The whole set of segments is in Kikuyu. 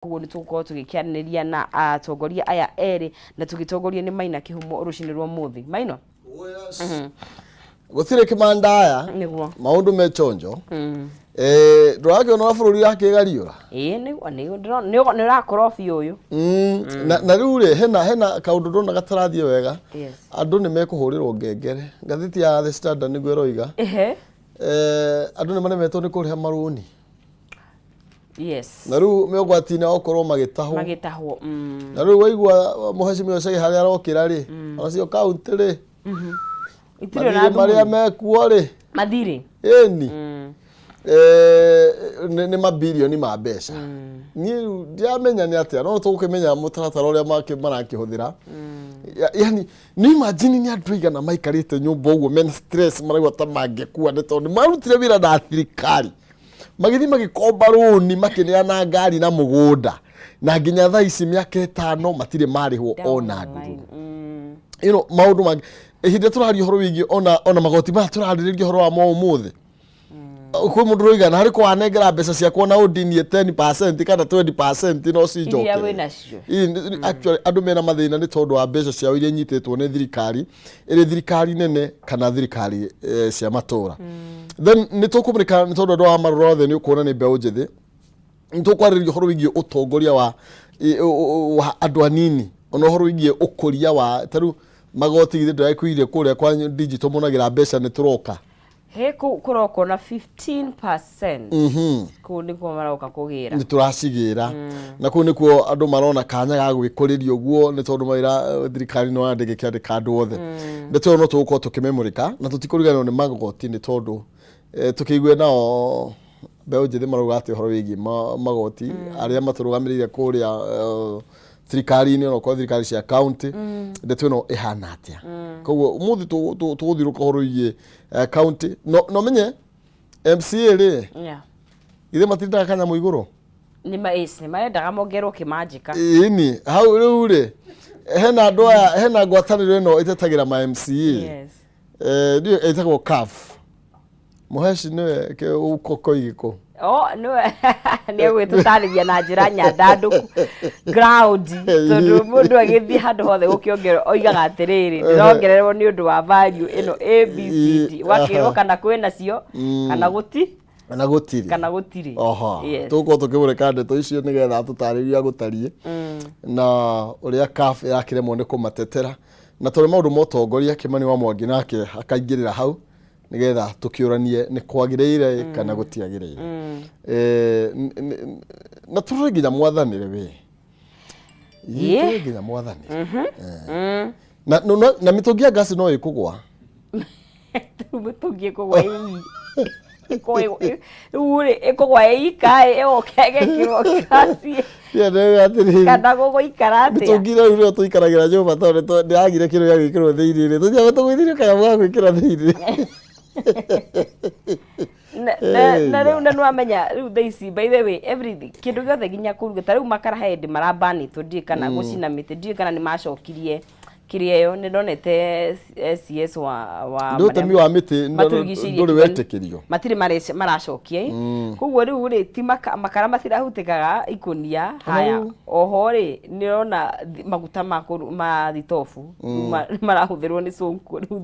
Koguo nĩ tũgũkorwo tũgĩkĩaranĩria na atongoria aya erĩ na tũgĩtongorio nĩ Maina Kĩhumo rũcinĩ rwa ũmũthĩ. Maino? Gũtirĩ kĩmandaya. Nĩguo. Maũndũ me chonjo. Eh, ndũrakĩona ũrĩa bũrũri ũrakĩgariũra? Ĩĩ nĩguo nĩguo ndĩrona nĩ ũrakũra biũ ũyũ. Na rĩu rĩ, hena kaũndũ ndona gatarathiĩ wega. Yes. Andũ nĩ mekũhũrĩrwo ngengere. Ngathĩti ya The Standard nĩguo ĩroiga. Eh, andũ nĩ maremetwo nĩ kũrĩha marũni. Yes. Na rĩu me ũgwati-inĩ wa gũkorwo magĩtahwo. Magĩtahwo. Na rĩu waigua mũhecimiwa Chege harĩa arokĩra rĩ, onacio kaunti rĩ, Itirĩ ona mathirĩ marĩa thumuni. mekuo rĩ, Mathirĩ. ĩni eh, nĩ mabirioni ma mbeca. Niĩ rĩu ndiramenya nĩ atĩa, no tũgũkĩmenya mũtaratara ũrĩa marakĩhũthĩra. Yani nĩ imagine nĩ andũ aigana maikarĩte nyũmba ũguo mena stress, maraigua ta mangĩkua nĩ tondũ marutire wĩra na thirikari, magĩthiĩ magĩkomba rũni, makĩneana ngari na mũgũnda, na nginya thaa ici mĩaka 5 matirĩ marĩhwo ona ndururu. Maũndũ mangĩ ihinda tũraria ũhoro wĩgiĩ ona magoti maya tũrarĩrĩria ũhoro wamo ũmũthĩ, kwĩ mũndũ ũroiga na harĩ kwanengera mbeca ciakwa na ũndinie 10% kana 20% no Iria cinjokere. wĩ nacio. Ĩĩ, actually andũ mena mathĩna nĩ tondũ wa mbeca ciao iria inyitĩtwo nĩ thirikari, ĩrĩ thirikari nene kana thirikari cia matũra. Then nĩ tũkũmũrĩka nĩ tondũ andũ aya marora othe nĩ ũkuona nĩ mbeũ njĩthĩ. Nĩ tũkwarĩrĩria ũhoro wĩgiĩ ũtongoria wa andũ anini, ona ũhoro wĩgiĩ ũkũria wa ta rĩu magoti, githĩ ndũrakuire kũrĩa kwa digital monagĩra mbeca nĩ tũroka. He kũu kũrokwo na 15%. Kũu nĩkuo maroka kũgĩra. Nĩ tũracigĩra na kũu nĩkuo andũ marona kanya ga gwĩkũrĩria ũguo, nĩ tondũ mawĩra thirikari no yandĩke kĩandĩka andũ othe. Ndeto ĩyo no tũgũkorwo tũkĩmĩmũrĩka na tũtikũriganĩrwo nĩ magoti, nĩ tondũ tũkĩigue nao mbeũ njĩthĩ marauga atĩ ũhoro wĩgiĩ magoti arĩa matũrũgamĩrĩire kũrĩa thirikari-inĩ, onokorwo thirikari cia county, ndeto ĩno ĩhana atĩa. Koguo ũmũthĩ tũgũthiũrũrũka ũhoro wĩgiĩ county. No menye MCA rĩ, ithe matindaga kanyamũ igũrũ. Nĩ ma yes, nĩ marendaga mongerwo kĩmanjĩka. Ĩni hau rĩu rĩ, hena andũ aya, hena ngwatanĩro ĩno ĩtetagĩra ma MCA. Ndiũ ĩtagwo CAF. Mũheci nĩwe ũkoko igĩkũ. Oh, nĩwe nĩ egwĩtũtarĩria na njĩra nyandandũku ground, tondũ mũndũ agĩthiĩ handũ hothe gũkĩongererwo oigaga atĩrĩrĩ, ndĩrongererwo nĩ ũndũ wa value ĩno ABCD, ũgakĩrwo kana kwĩ nacio kana gũti kana gũtirĩ. Kana gũtirĩ. Oha. Yes. Tũgũkorwo tũkĩmũrĩka ndeto icio nĩgetha atũtarĩrie gũtariĩ na ũrĩa CAF ĩrakĩremwo nĩ kũmatetera, na tondũ maũndũ ma ũtongoria, Kĩmani wa Mwangi nake akaingĩrĩra hau nĩgetha tũkĩũranie nĩ kwagĩrĩire kana gũtiagĩrĩire. Na tũrore nginya mwathanĩre we. Ĩĩ, tũrore nginya mwathanĩre. Na mĩtũngi ya ngasi no ĩkũgwa. Rĩu mĩtũngi ĩkũgwa ĩi, rĩu rĩ ĩkũgwa ĩika ĩgoka ĩgekĩrwo ngasi Yeah, nĩ atĩrĩrĩ. kana gũgũikara atĩa? Mĩtũngi rĩu nĩyo tũikaragĩra nyũmba tondũ ndĩragire kĩndũ gĩa gwĩkĩrwo thĩinĩ rĩ, tũthiaga tũgũithĩrio kanyamũ ga gwĩkĩra thĩinĩ. Na rĩu na nĩwamenya rĩu thaa ici, by the way, everything, kĩndũ gĩothe nginya kũruga, ta rĩu makara he hĩndĩ marabanĩtwo, ndiũĩ kana gũcina mĩtĩ, ndiũĩ kana nĩ macokirie kĩrĩa ĩyo nĩ ndonete CS wa Nĩ ũtemi wa mĩtĩ matũrigicĩirie ndũrĩ wetĩkĩrio. Matirĩ maracokia ĩ. Koguo rĩu rĩ ti makara matirahutĩkaga ikũnia haya. Rĩu. Oho rĩ, nĩ ũrona maguta ma thitobu rĩu marahũthĩrwo nĩ Sonko. Rĩu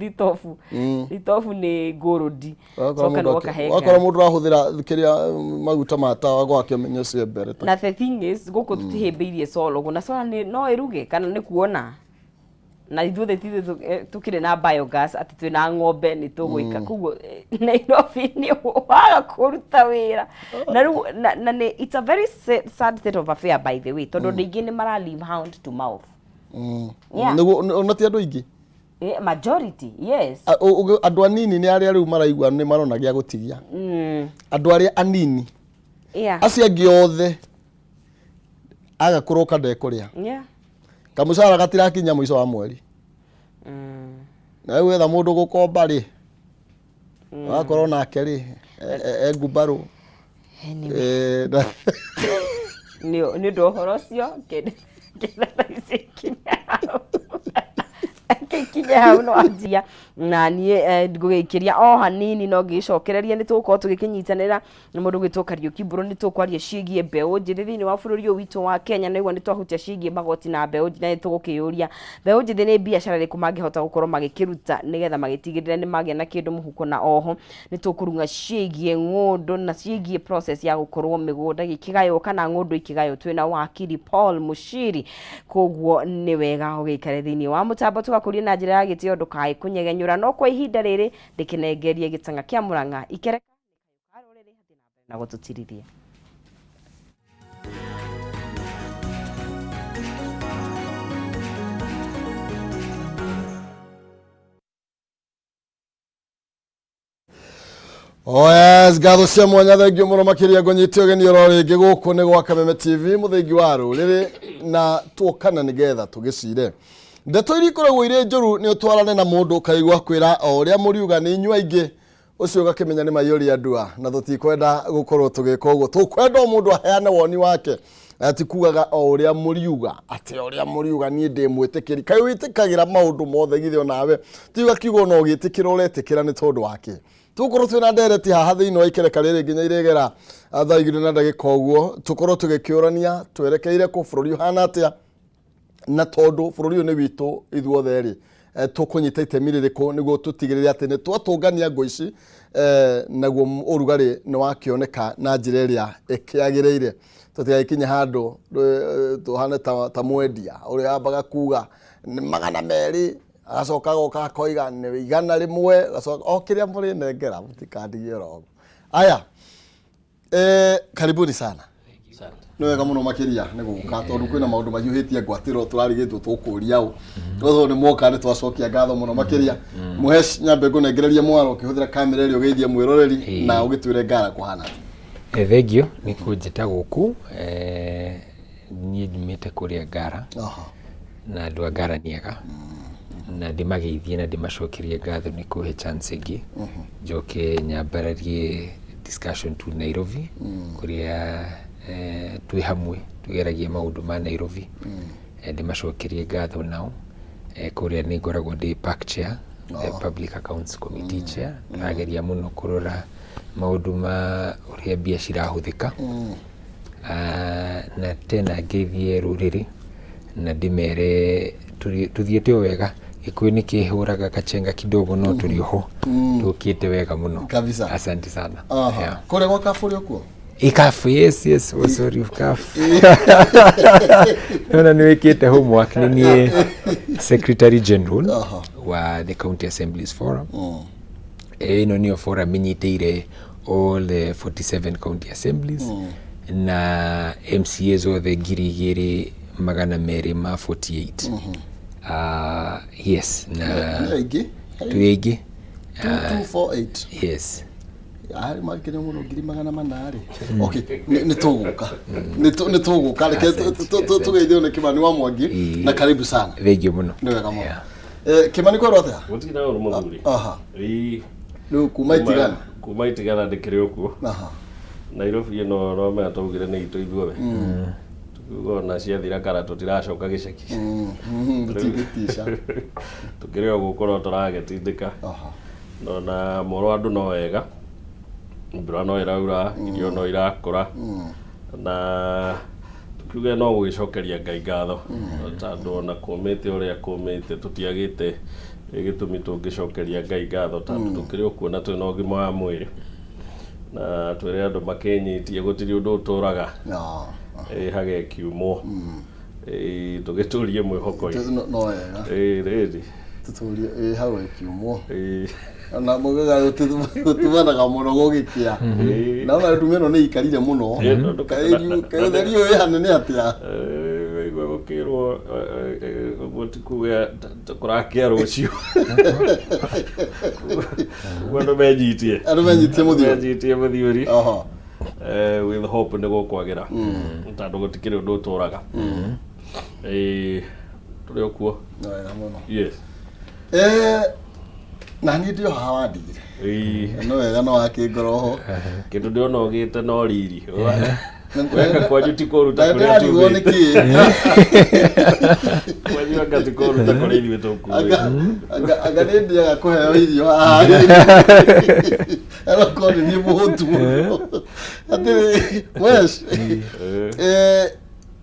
thitobu nĩ gold. Wakorwo Coka mũndũ nĩ woka he wakorwo mũndũ arahũthĩra kĩrĩa maguta ma tawa gwake, ũmenye ũcio mbere Na the thing is, gũkũ tũtihĩmbĩirie solar ũguo, na solar nĩ no ĩruge kana nĩ kuona na ithuothe tithuĩ tũkĩrĩ na biogas atĩ twĩna ng'ombe nĩ tũgwĩka. Koguo Nairobi nĩ waga kũruta wĩra na rĩu na nĩ it's a very sad state of affair, by the way, tondũ andũ aingĩ nĩ mara live hand to mouth. Yeah. Nĩguo ona ti andũ aingĩ. Majority, yes. Andũ anini nĩ arĩa rĩu maraigua nĩ marona gĩa gũtigia. Andũ arĩa anini. Acio angĩ othe aga kũroka ndekũrĩa. Kamũcara gatirakinya mũico wa mweri. Na rĩu wetha mũndũ gũkomba rĩ, wakorwo nake rĩ e ngumbarũ. Anyway. Eh, Nĩ ũndũ wa ũhoro ũcio, kĩndũ thaa ici kinya hau. Ngĩkinye hau no anjia na niĩ ngũgĩikĩria o hanini no ngĩgĩcokereria nĩ tũgũkorwo tũgĩkĩnyitanĩra na mũndũ ũgwĩtwo Kariũki Mbũrũ. Nĩ tũkwaria ciĩgiĩ mbeũ njĩthĩ thĩinĩ wa bũrũri ũyũ witũ wa Kenya. Naigua nĩ twahutia ciĩgiĩ magoti na mbeũ njĩthĩ, na nĩ tũgũkĩyũria mbeũ njĩthĩ nĩ biacara ĩrĩkũ mangĩhota gũkorwo magĩkĩruta nĩgetha magĩtigĩrĩre nĩ magĩa na kĩndũ mũhuko. Na oho nĩ tũkũrung'a ciĩgiĩ ng'ũndũ na ciĩgiĩ process ya gũkorwo mĩgũnda ĩkĩgaywo kana ng'ũndũ ikĩgaywo. Twĩna wakiri Paul Mushiri, koguo nĩ wega ũgĩikare thĩinĩ wa mũtambo tũgakũria na njĩra ya gĩtĩo, ndũkae kũnyegenyũra. No kwa ihinda rĩrĩ ndĩkĩnengerie gĩtang'a kĩa Mũrang'a ikereka rũrĩrĩ na gũtũtirithia. Oh yes, ngatho cia mwanya, thengio mũno makĩria. Ngũnyite ũgeni oro rĩngĩ gũkũ nĩ gwa Kameme TV, mũthingi wa rũrĩrĩ, na tuokana nĩgetha tũgĩcire ndeto iria ikoragwo irĩ njũru. Nĩ ũtwarane na mũndũ ũkaigua kwĩra o ũrĩa mũriuga nĩ inyuĩ aingĩ, ũcio ũgakĩmenya nĩ maiyũria ndua, na tũtikwenda gũkorwo tũgĩka ũguo. Tũkwenda o mũndũ aheane woni wake, ti kugaga o ũrĩa mũriuga, atĩ o ũrĩa mũriuga niĩ ndĩ mwĩtĩkĩri. Kaĩ wĩtĩkagĩra maũndũ mothe? Githĩ onawe tiuga kiugo no ũgĩtĩkĩra ũretĩkĩra? Nĩ tondũ wake tũgũkorwo twĩna ndereti haha thĩinĩ wa ikereka rĩrĩ nginya irĩgera thaa 2 na ndagĩka ũguo, tũkorwo tũgĩkĩũrania twerekeire kũ, bũrũri ũhana atĩa, na tondũ bũrũri ũyũ nĩ witũ ithuothe rĩ, tũkũnyita itemi rĩrĩkũ nĩguo tũtigĩrĩre atĩ nĩ twatũngania ngũ ici, naguo ũrugarĩ nĩ wakĩoneka na njĩra ĩrĩa ĩkĩagĩrĩire, tũtigagĩkinye handũ tũhane ta mwendia ũrĩa ambaga kuga nĩ 200, agacoka agoka akoiga nĩ 100, agacoka o kĩrĩa mũrĩnengera, mũtikandigie oro ũguo. Aya, karibuni sana. Nĩ wega mũno makĩria nĩ gũka, tondũ kwĩna maũndũ mahiũhĩtie ngwatĩro tũrarigĩtwo tũkũria ũ tondũ nĩ mwoka nĩ twacokia ngatho mũno makĩria. Mũhesh, nyambe ngũnengererie mwaro ũkĩhũthĩra kamera ĩrĩa, ũgeithie mwĩroreri na ũgĩtwĩre ngara kũhana atĩa. Thengio nĩ kũnjĩta gũkũ. Niĩ nyumĩte kũrĩa Ngara na andũ a Ngara nĩ ega, na ndĩmageithie na ndĩmacokerie ngatho nĩ kũhe chance ĩngĩ njoke nyambararie discussion to Nairobi, kũrĩa twĩ hamwe tũgeragia maũndũ ma Nairobi. Ndĩmacokerie ngatho nao. Kũrĩa nĩ ngoragwo ndĩ PAC chair, the Public Accounts Committee chair. Tũrageria mũno kũrora maũndũ ma ũrĩa mbia cirahũthĩka. Na tena ngeithie rũrĩrĩ na ndĩmere tũthiĩte o wega. Gĩkũyũ nĩ kĩhũraga kachenga kidogo, no tũrĩ oho tũkĩte wega mũno. Kabisa. Asante sana. Yeah. Kũrĩa gwa kabũrĩ ũkuo? Ikafu, yes, oh, sorry, Kafu. Nona nĩ wĩkĩte homework. Nĩ niĩ Secretary General wa the County Assemblies Forum. Ĩno nĩyo forum ĩnyitĩire all the 47 county assemblies na MCAs othe 2248. Yes, na Nĩ aingĩ. Twĩ aingĩ. 2248? Yes. Arĩ makĩria mũno 400,000 rĩ. Okay, nĩ tũgũka, nĩ tũgũka. Reke tũgeithio nĩ Kĩmani wa Mwangi, na karibu sana. Thengio mũno. Nĩ wega mũno. Kĩmani, kwerwo atĩa? Gũtirĩ na ũru, mũthuri. Rĩu kuma itigana. Kuma itigana ndĩkĩrĩ o kuo. Nairobi ĩno no menya twaugire nĩ itũ ithuothe, tukiuga ona ciathira kara tũtiracoka gĩcaki. Tũtingĩtica. Tũkĩrĩ o gũkũ no tũragĩtindĩka. No na moro andũ no wega, mbura no ĩraura, irio no irakũra, na tukiuge no gũgĩcokeria Ngai ngatho, tondũ ona kũmĩte ũrĩa kũmĩte tũtiagĩte gĩtũmi tũngĩcokeria Ngai ngatho, tondũ tũkĩrĩ o kuo na twĩna ũgima wa mwĩrĩ, na twĩre andũ makĩnyitie gũtirĩ ũndũ ũtũraga hagekiumwo. Tũgĩtũrie mwĩhoko. No wega. Rĩrĩ. Tũtũrie ĩ hau ĩkiumwo. Na mugaga gũtumanaga mũno gũgĩkĩa. Naona nduma ĩno nĩ ikarire mũno. Kaĩ ũtheri ũyũ wĩ hanene atĩa? Waigua gũkĩrwo ũguo ti kuga kũrakĩa rũciũ. Ũguo andũ menyitie. Andũ menyitie mũthiũri. Menyitie mũthiũri. With hope nĩ gũkwagĩra, tondũ gũtikĩrĩ ũndũ ũtũraga. Tũrĩ o kuo. No wega mũno. Yes. Na niĩ ndĩ o haha wandigire. No wega, no wakĩngoro ho. Kĩndũ ndĩrona ũgĩte no riri. Weka kwanyu ti kũru ta Na kũrĩa ndĩrarigwo nĩ tumĩte. kĩĩ. Kwanyu anga ti kũru ta kũrĩa ithuĩ tũkuĩte. Anga nĩ ndĩaga kũheo irio haha. Arokorwo nĩ niĩ mũhũtu mũno. Atĩrĩ, Wesh,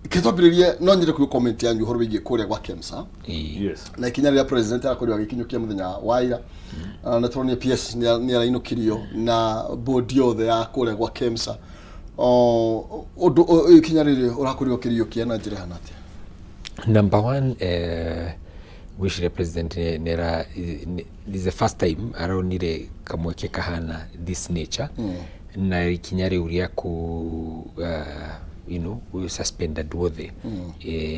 ke twambĩrĩrie, no nyende kũigua comment yanyu ũhoro wĩgiĩ kũrĩa gwa KEMSA na ikinya rĩrĩa president arakorirwo agĩkinyũkia mũthenya wa ira. Na tũronire PS nĩ arainũkirio na board yothe ya kũrĩa gwa KEMSA. Ũndũ ikinya rĩrĩ ũrakorirwo ũkĩriũkia na njĩra ĩhana atĩa? Number one, ngwĩciria president nĩara this is the first time aronire kamweke kahana this nature na ikinya rĩu rĩa kũ suspend andũ othe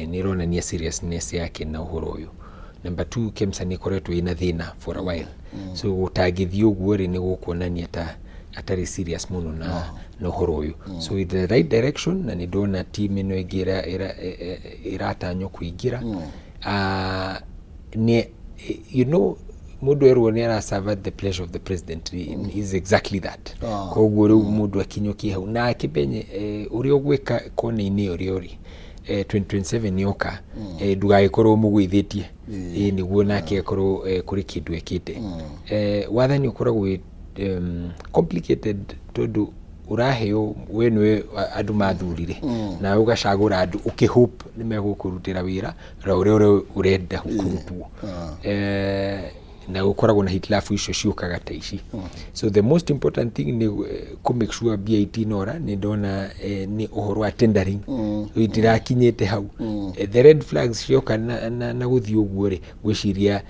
nĩ ĩronania seriousness yake na ũhoro ũyũ. Number two, KEMSA nĩ ĩkoretwo ĩna thĩna for a while, so gũtangĩthiĩ ũguo rĩ, nĩ gũkuonania ta atarĩ serious mũno na ũhoro ũyũ. So in the right direction, na nĩ ndona team ĩno ĩngĩ ĩratanywo kũingĩra. Ah, nĩ mũndũ erwo nĩ araserve the pleasure of the president is exactly that. Koguo rĩu mũndũ akinyũkie hau na akĩmenye ũrĩa ũgwĩka kona-inĩ ũrĩa ũrĩ 2027 yoka, ndũgagĩkorwo mũgũithĩtie nĩguo nake akorwo kũrĩ kĩndũ ekĩte. Wathani ũkoragwo wĩ complicated tondũ ũraheo we nĩwe andũ mathurire, nawe ũgacagũra andũ ũkĩhope nĩ megũkũrutĩra wĩra na ũrĩa ũrenda kũrutwo, na gũkoragwo na hitilafu icio ciũkaga ta ici. So the most important thing nĩ kũ make sure mbia itinora. Nĩ ndona nĩ ũhoro wa tendering itirakinyĩte hau. The red flags cioka na gũthiĩ ũguo rĩ, ngwĩciria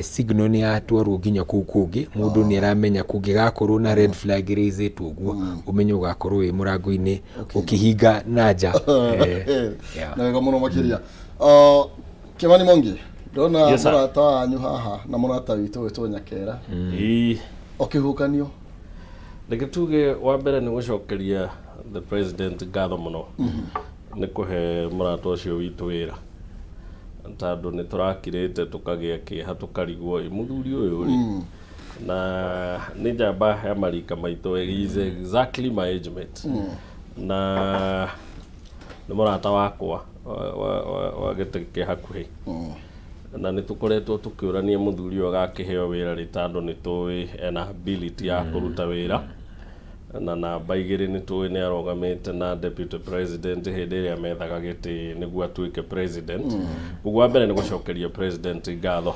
signal nĩ yatwarwo nginya kũu kũngĩ. Mũndũ nĩ aramenya kũngĩgakorwo na red flag ĩraisĩtwo ũguo, ũmenye ũgakorwo wĩ mũrango-inĩ ũkĩhinga na nja. Yeah. Na wega mũno makĩria. Kĩmani Mwangi, ndona Yes, sir. mũrata wanyu haha na mũrata witũ wĩtwo Nyakera ũkĩhukanio. Reke tuge wa mbere nĩ gũcokeria the president ngatho mũno nĩ kũhe mũrata ũcio witũ wĩra, tondũ nĩ tũrakirĩte tũkagĩa kĩeha, tũkarigwo ĩ mũthuri ũyũ rĩ, na nĩ njamba ya marika maitũ. He is exactly my age mate na nĩ mũrata wakwa wa gĩtĩ kĩa hakuhĩ, na nĩ tũkoretwo tũkĩũrania mũthuri ũyũ agakĩheo wĩra rĩ, tondũ nĩ tũĩ ena ability ya kũruta wĩra, na namba 2 nĩ tũĩ nĩ arũgamĩte na deputy president hĩndĩ ĩrĩa methaga gĩtĩ nĩguo atuĩke president. Ũguo wa mbere nĩ gũcokeria president ngatho,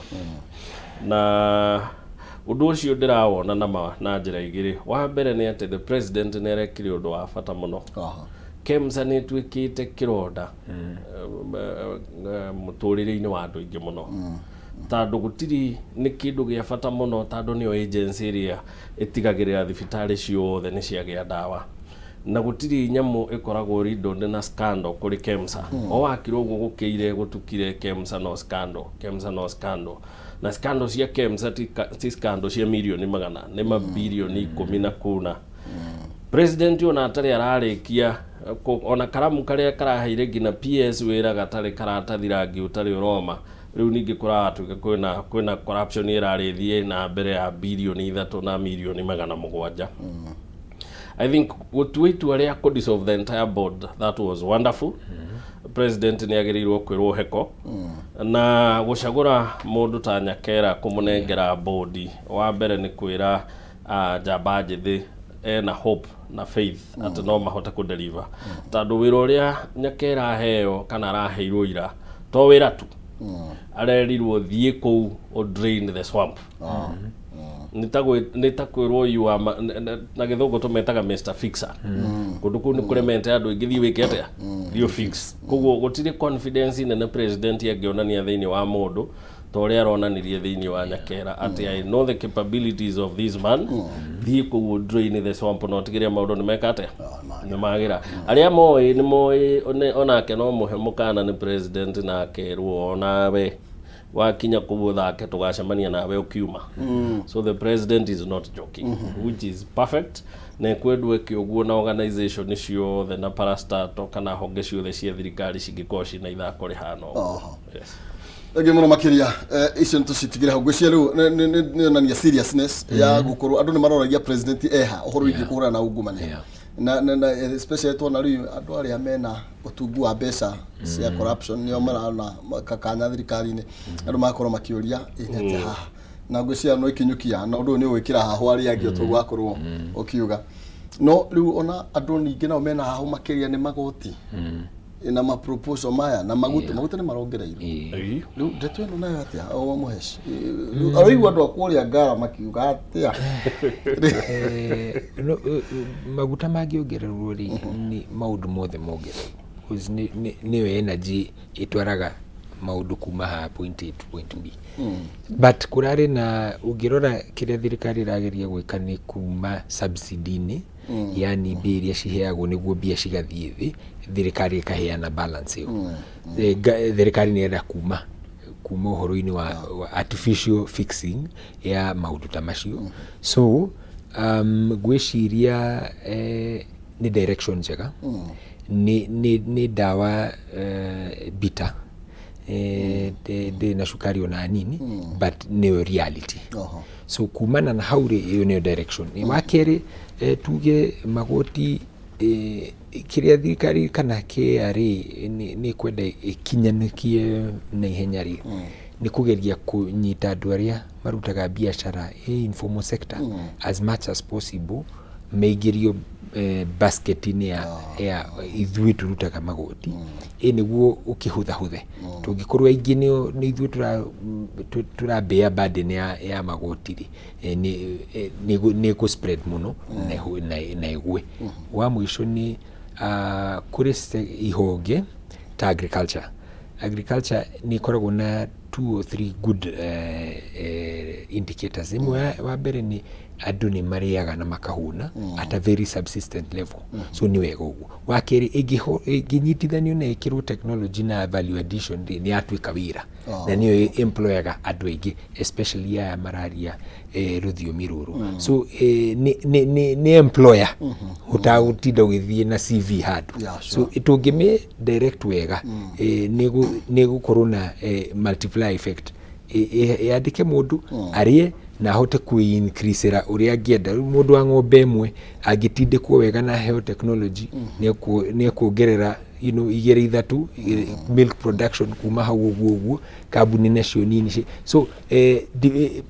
na ũndũ ũcio ndĩrawona na njĩra igĩrĩ. Wa mbere nĩ atĩ the president nĩ arekire ũndũ wa bata mũno. KEMSA nĩ ĩtuĩkĩte kĩronda mũtũrĩre-inĩ wa andũ aingĩ mũno, tondũ gũtirĩ nĩ kĩndũ gĩa bata mũno, tondũ nĩyo agency ĩrĩa ĩtigagĩrĩra thibitarĩ ciothe nĩ ciagĩa ndawa, na gũtirĩ nyamũ ĩkoragwo riddled na scandal kũrĩ KEMSA. O wakira ũguo gũkĩire gũtukire, KEMSA no scandal, KEMSA no scandal, na scandal cia KEMSA ti scandal cia mirioni magana, nĩ mabirioni 10 na kuna. President ona atarĩ ararĩkia ona karamu karĩa karaheire nginya PS wĩra gatarĩ karatathi rangi ũtarĩ ũroma, rĩu ningĩ kũratuĩka kwĩna corruption ĩrarĩthiĩ na mbere ya birioni 3 na mirioni 700. I think gũtua itua rĩa kũ dissolve the entire board, that was wonderful. President nĩ agĩrĩirwo kwĩrwo heko na gũcagũra mũndũ ta Nyakera kũmũnengera board. Wa mbere nĩ kwĩra njamba njĩthĩ ena hope na faith atĩ no mahote kũ deliver, tondũ wĩra ũrĩa Nyakera aheo kana araheirwo ira to wĩra tu. Arerirwo thiĩ kũu ũ drain the swamp. Nĩ ta kwĩrwo you are na gĩthũngũ tũmetaga Mr Fixer. Kũndũ kũu nĩ kũremete andũ aingĩ, thiĩ wĩke atĩa, thiĩ ũ fix. Koguo gũtirĩ confidence nene president angĩonania thĩinĩ wa mũndũ ta ũrĩa aronanirie thĩinĩ wa Nyakera, atĩ "I know the capabilities of this man, thiĩ kũu ũ drain the swamp na ũtigĩrĩre maũndũ nĩ meka atĩa, nĩ magĩra." Arĩa moĩ nĩ moĩ onake no mũhe mũkana nĩ president na akerwo onawe wakinya kũu ũthake, tũgacemania nawe ũkiuma. So the president is not joking, which is perfect, na ekwendwo eke ũguo na organization ciothe na parastatal kana honge ciothe cia thirikari cingĩkorwo ciĩna ithako rĩhana ũguo. Yes. Thengiũ mũno makĩria. Icio nĩ tũcitigĩre hau. Ngwĩciria rĩu nĩ yonania seriousness ya gũkorwo andũ nĩ maroragia president eha ũhoro wĩgiĩ kũhũrana na ungumania. Na especially tuona rĩu andũ arĩa mena ũtungu wa mbeca cia corruption nĩo marona kakanya thirikari-inĩ, andũ magakorwo makĩũria, ĩ nĩ atĩa haha, na ngwĩciria no ikinyũkia na ũndũ ũyũ nĩ ũgwĩkĩra hahũ arĩa angĩ o wakorwo ũkiuga. No rĩu ona andũ ningĩ nao mena hahũ makĩria nĩ magoti na maproposal maya na maguta, maguta nĩ marongereirwo. Rĩu ndeto ĩno nayo atĩa, o Mũheshi? Aroigua andũ a kũrĩa Ngara makiuga atĩa? No, maguta mangĩongererwo rĩ, nĩ maũndũ mothe mongererwo. 'Cause nĩyo energy ĩtwaraga maũndũ kuma haha point A to point B. But kũrarĩ na ũngĩrora kĩrĩa thirikari ĩrageria gwĩka nĩ kuma subsidy-inĩ, yani mbia iria ciheagwo nĩguo mbia cigathiĩ thĩ, thirikari ĩkaheana balance ĩyo. Thirikari nĩ ĩrenda kuma ũhoro-inĩ wa artificial fixing ya maũndũ ta macio. So ngwĩciria nĩ direction njega, nĩ ndawa bitter, ndĩrĩ na cukari ona nini, but nĩyo reality. So kumana na hau rĩ, ĩyo nĩyo direction. Wa kerĩ, tuge magoti, kĩrĩa thirikari kana KRA nĩ kwenda ĩkinyanĩkie na ihenya rĩ, nĩ kũgeria kũnyita andũ arĩa marutaga biacara ĩ informal sector as much as possible, maingĩrio basket-inĩ ya ithuĩ tũrutaga magoti, ĩ nĩguo ũkĩhũthahũthe. Tũngĩkorwo aingĩ nĩ ithuĩ tũrambĩa burden ya magoti rĩ, nĩ ĩkũ spread mũno na ĩgwe. Wa mũico nĩ kũrĩ ihonge ta agriculture. Agriculture nĩ ĩkoragwo na two or three good indicators. Ĩmwe wa mbere nĩ andũ nĩ marĩaga na makahũna at a very subsistent level, so nĩ wega ũguo. Wa kerĩ, ĩngĩnyitithanio na ĩkĩrwo technology na value addition rĩ, nĩ yatuĩka wĩra na nĩyo employaga andũ aingĩ, especially aya mararia rũthiomi rũrũ. So nĩ employer ũtagũtinda ũgĩthiĩ na CV handũ. So tũngĩmĩ direct wega, nĩ gũkorwo na multiplier effect. Yandĩke mũndũ arĩe na ahote kwĩ-increase-ĩra ũrĩa angĩenda. Rĩu mũndũ wa ng'ombe ĩmwe angĩtindĩkwo wega na aheo technology, nĩ ekuongerera igĩrĩ ithatũ milk production kuma hau ũguo ũguo, kambuni nacio nini so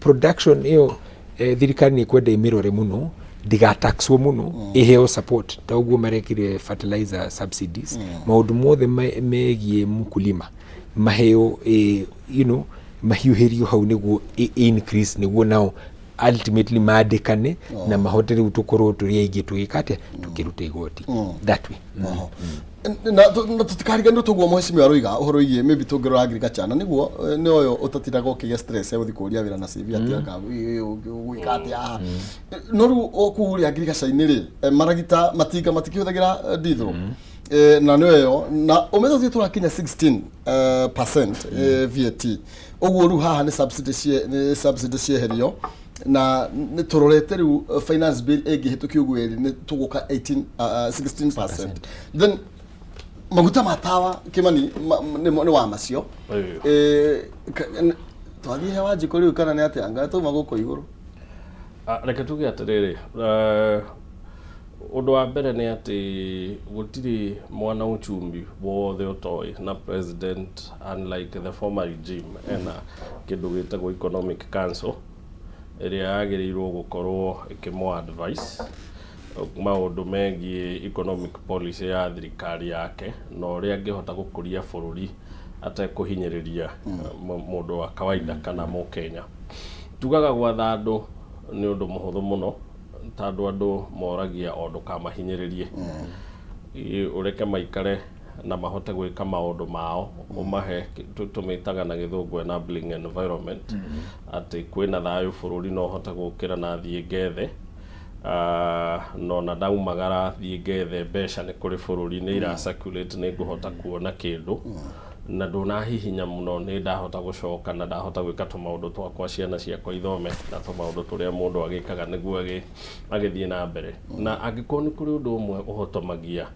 production ĩyo, thirikari nĩ ĩkwenda ĩmĩrore mũno, ndĩgataxwo mũno, ĩheo support ta ũguo marekire fertilizer subsidies. Maũndũ mothe megiĩ mkulima maheo, mahiũhĩrio hau nĩguo increase, nĩguo nao ultimately mandĩkane na mahote rĩu tũkorwo tũrĩ aingĩ tũgĩka atĩa, tũkĩruta igoti that way. Oho. Na tũtikariganĩrwo toguo mheshimiwa aroiga ũhoro wĩgiĩ maybe tũngĩrora agriculture na nĩguo nĩ ũyũ ũtatindaga ũkĩgĩa stress ya gũthiĩ kũria wĩra na CV atĩ anga ũgwĩka atĩa haha. No rĩu o kũu rĩ agriculture-inĩ rĩ, maragita matinga matikĩhũthagĩra diesel. Na nĩ ĩyo na ũmĩte tũthiĩ tũrakinya 16 percent VAT, ũguo rĩu haha nĩ subsidy nĩ subsidy cieherio na nĩ tũrorete rĩu finance bill ĩngĩhĩtũkio ũguo ĩrĩ nĩ tũgũka 18 16%. Then maguta ma tawa, Kimani, nĩ wa macio. Twathiĩ he Wanjikũ rĩu kana nĩ atĩa anga tuma gũkũ igũrũ? Ah, reke tuge atĩrĩrĩ, ũndũ wa mbere nĩ atĩ gũtirĩ mwana uchumi wothe ũtoĩ na president, unlike the former regime, ena kĩndũ gĩtagwo economic council ĩrĩa yagĩrĩirwo gũkorwo ĩkĩmũ advice maũndũ megiĩ economic policy ya thirikari yake na ũrĩa angĩhota gũkũria bũrũri atekũhinyĩrĩria mũndũ wa kawaida kana mũkenya. Tugaga gwatha andũ nĩ ũndũ mũhũthũ mũno tondũ andũ moragia o ndũkamahinyĩrĩrie. Ũreke maikare na mahote gwĩka maũndũ mao, ũmahe tũmĩtaga na gĩthũngũ enabling environment, atĩ kwĩna thayũ bũrũri, no hote gũkĩra na thiĩ ngethe. No na ndaumagara thiĩ ngethe mbeca nĩ kũrĩ bũrũri, nĩ ira circulate, nĩ ngũhota kuona kĩndũ na ndũnahihinya mũno, nĩ ndahota gũcoka na ndahota gwĩka tũmaũndũ twakwa, ciana ciakwa ithome na tũmaũndũ tũrĩa mũndũ agĩkaga nĩguo agĩthiĩ na mbere. Na angĩkorwo nĩ kũrĩ ũndũ ũmwe ũhotomagia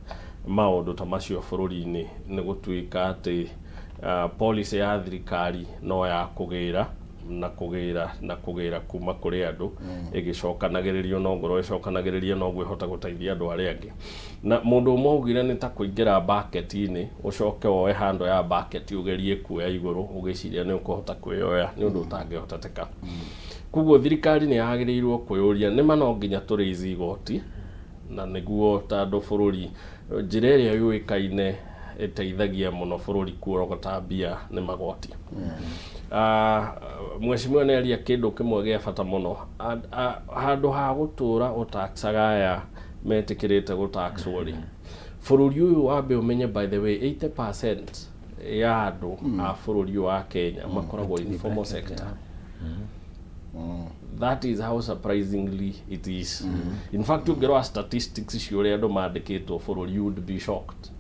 maũndũ ta macio bũrũri-inĩ, nĩ gũtuĩka atĩ policy ya thirikari no ya kũgĩra Na kũgĩra na kũgĩra kuma kũrĩ andũ ĩgĩcokanagĩrĩrio no ngorwo ĩcokanagĩrĩrio noguo ĩhote gũteithia andũ arĩa angĩ. Na mũndũ ũmwe augire nĩ ta kũingĩra bucket-inĩ ũcoke woe handle ya bucket ũgerie kuoya igũrũ ũgĩciria nĩ ũkũhota kwĩyoya, nĩ ũndũ ũtangĩhoteteka. Koguo thirikari nĩ yagĩrĩirwo kwĩyũria nĩma no nginya tũ raise igoti na nĩguo tondũ bũrũri njĩra ĩrĩa yũĩkaine ĩteithagia mũno bũrũri kuorogota mbia nĩ magoti. Mheshimiwa nĩ aria kĩndũ kĩmwe gĩa bata mũno. Handũ ha gũtũra ũtaxaga aya metĩkĩrĩte gũtaxwo rĩ, bũrũri ũyũ wambe ũmenye, by the way, 80% ya andũ a bũrũri ũyũ wa Kenya makoragwo informal sector. That is how surprisingly it is. In fact, ũngĩrora statistics icio ũrĩa andũ mandĩkĩtwo bũrũri, you would be shocked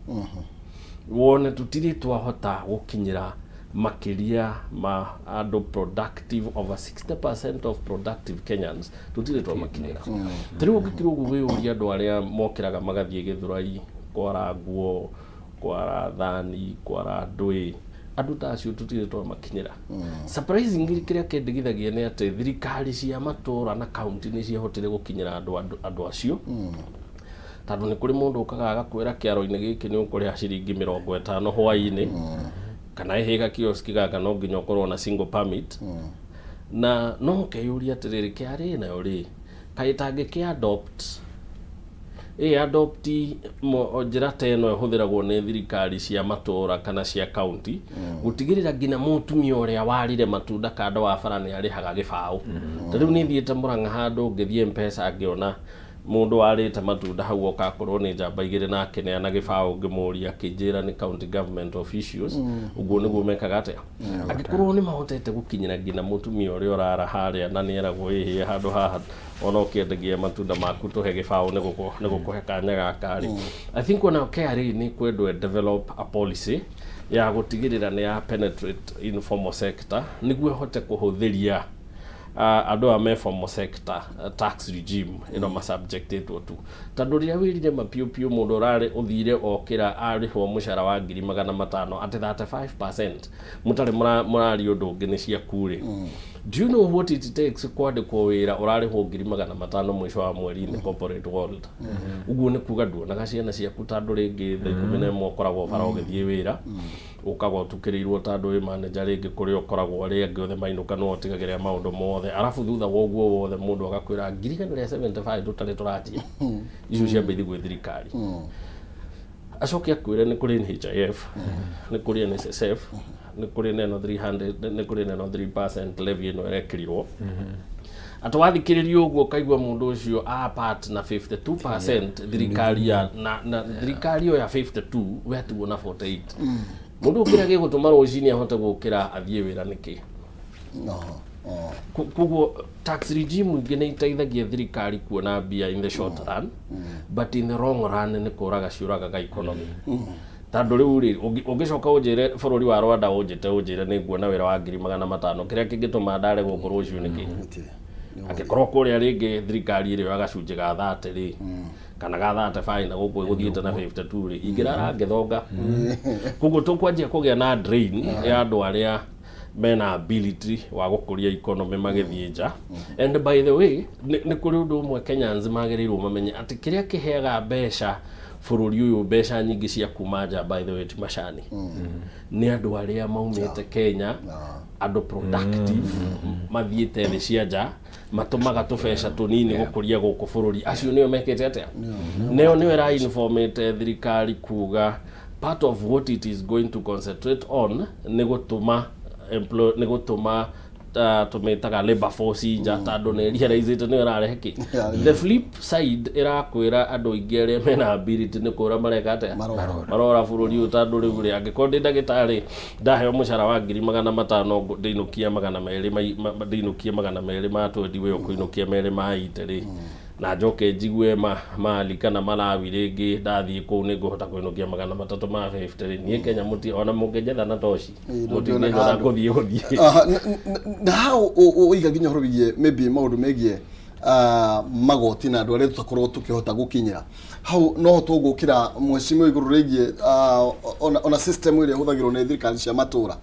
wone tũtirĩ twahota gũkinyĩra makĩria ma andũ productive. Over 60% of productive Kenyans tũtirĩ twamakinyĩra. Ta rĩu ũngĩkira ũguo wĩyũria andũ arĩa mokĩraga magathiĩ Gĩthũrai kwara nguo, kwara thani, kwara ndũĩ, andũ ta acio tũtirĩ twamakinyĩra. Surprisingly, kĩrĩa kĩndigithagia nĩ atĩ thirikari cia matũra na kaunti nĩ ciahotire gũkinyĩra andũ acio, tondũ nĩ kũrĩ mũndũ ũkaga agakwĩra kĩaro-inĩ gĩkĩ nĩ ũkũrĩha ciringi 50 hwaĩ-inĩ, kana ĩhĩga kioski gaka no nginya ũkorwo na single permit. Na no ũkeyũria atĩrĩrĩ, KRA nayo rĩ, kaĩ ĩtangĩkĩ adopt ĩ adopt njĩra ta ĩno ĩhũthĩragwo nĩ thirikari cia matũra kana cia kaunti gũtigĩrĩra nginya mũtumia ũrĩa warire matunda kando wa bara nĩ arĩhaga gĩbaũ? Ta rĩu nĩ thiĩte Mũrang'a handũ ngĩthiĩ Mpesa, ngĩona mũndũ warĩte matunda hau oka akorwo nĩ njamba igĩrĩ na akĩneana gĩbaũ. Ngĩmũria, akĩnjĩra nĩ county government officials. Ũguo nĩguo mekaga atĩa? Angĩkorwo nĩ mahotete gũkinyĩra nginya mũtumia ũrĩa ũrara harĩa na nĩ eragwo ĩhĩ handũ haha ona ũkĩendagia matunda maku tũhe gĩbaũ nĩ gũkũhe kanya gaka rĩ, I think ona KRA nĩ kwendwo develop a policy ya gũtigĩrĩra nĩ ya penetrate informal sector nĩguo ĩhote kũhũthĩria andũ aya me formal sector tax regime ĩno masubjectĩtwo tu. Tondũ rĩrĩa wĩrire ma piũ piũ mũndũ ũrarĩ ũthire okĩra arĩhwo mũcara wa 500,000 atĩ 35% mũtarĩ mũraria ũndũ ũngĩ nĩ ciaku rĩ, do you know what it takes kwandĩkwo wĩra ũrarĩhwo 500,000 mũico wa mweri in the corporate world? Ũguo nĩ kuga nduonaga ciana ciaku, tondũ rĩngĩ thaa 11 ũkoragwo bara ũgĩthiĩ wĩra, ũkaga ũtukĩrĩirwo tondũ wĩ manager rĩngĩ kũrĩa ũkoragwo, arĩa angĩ othe mainũka nĩwe ũtigagĩrĩra maũndũ mothe. Arabu thutha wa ũguo wothe mũndũ agakwĩra 175 tũtarĩ tũranjia icio ciambe ithi gwĩ thirikari, acoke akwĩre nĩ kũrĩ NHIF, nĩ kũrĩ NSSF, nĩ kũrĩ na ĩno 300, nĩ kũrĩ na ĩno 3% levy ĩno ĩrekĩrirwo. Atĩ wathikĩrĩria ũguo ũkaigua mũndũ ũcio a part na 52% thirikari ya na thirikari ĩyo ya 52, we atigwo na 48. Mũndũ kĩrĩa gĩgũtũma rũcinĩ ahote gũkĩra athiĩ wĩra nĩkĩ? Koguo tax regime ingĩ nĩ iteithagia thirikari kuona mbia in the short run, but in the long run nĩ kũraga ciũragaga economy. Tondũ rĩu rĩ, ũngĩcoka ũnjĩre bũrũri wa Rwanda ũnjĩte ũnjĩre nĩ nguona wĩra wa 500,000, kĩrĩa kĩngĩtũma ndare gũkũ rũciũ nĩkĩ? Gũtirĩ. Angĩkorwo kũrĩa rĩngĩ thirikari ĩrĩoya gacunjĩ ga 30 rĩ, kana ga 35, na gũkũ ĩgũthiĩte na 52 rĩ, ingĩrara ngĩthonga. Koguo tũkwanjia kũgĩa na drain ya andũ arĩa mena ability wa gũkũria economy magĩthiĩ nja. And by the way, nĩ kũrĩ ũndũ ũmwe Kenyans magĩrĩirwo mamenye, atĩ kĩrĩa kĩheaga mbeca bũrũri ũyũ, mbeca nyingĩ cia kuma nja, by the way, ti macani, nĩ andũ arĩa maumĩte Kenya, andũ productive mathiĩte thĩ cia nja, matũmaga tũbeca tũnini gũkũria gũkũ bũrũri. Acio nĩo mekĩte atĩa? Nĩo ĩrainformĩte thirikari kuga part of what it is going to concentrate on nĩ gũtũma nĩ gũtũma tũmĩtaga labor force nja, tondũ nĩ realizĩte nĩyo ĩrarehe kĩ. The flip side ĩrakwĩra andũ aingĩ arĩa mena ability nĩ kũra mareka atĩa? Marora. Marora bũrũri ũyũ. Tondũ rĩu rĩ, angĩkorwo ndĩ ndagĩtarĩ ndaheo mũcara wa 500,000, ndĩinũkia 200 ndĩinũkie 200 ma 20, we ũkũinũkia merĩ ma 80 rĩ, na njoke njigue ma Mali kana Malawi rĩngĩ ndathiĩ kũu nĩ ngũhota kũinũkia 300 ma 50 rĩ, niĩ Kenya mũti ona mũngĩnjetha na toci Ndũngĩona mũtingĩnjona handũ. ngũthiĩ gũthiĩ. Aha, na hau ũiga nginya ũhoro wĩgiĩ maybe maũndũ megiĩ Magoti na andũ arĩa tũtakorwo tũkĩhota gũkinyĩra hau noho tũgũkĩra mheshimiwa igũrũ rĩgiĩ ona system ĩrĩa ĩhũthagĩrwo nĩ thirikari cia matũra,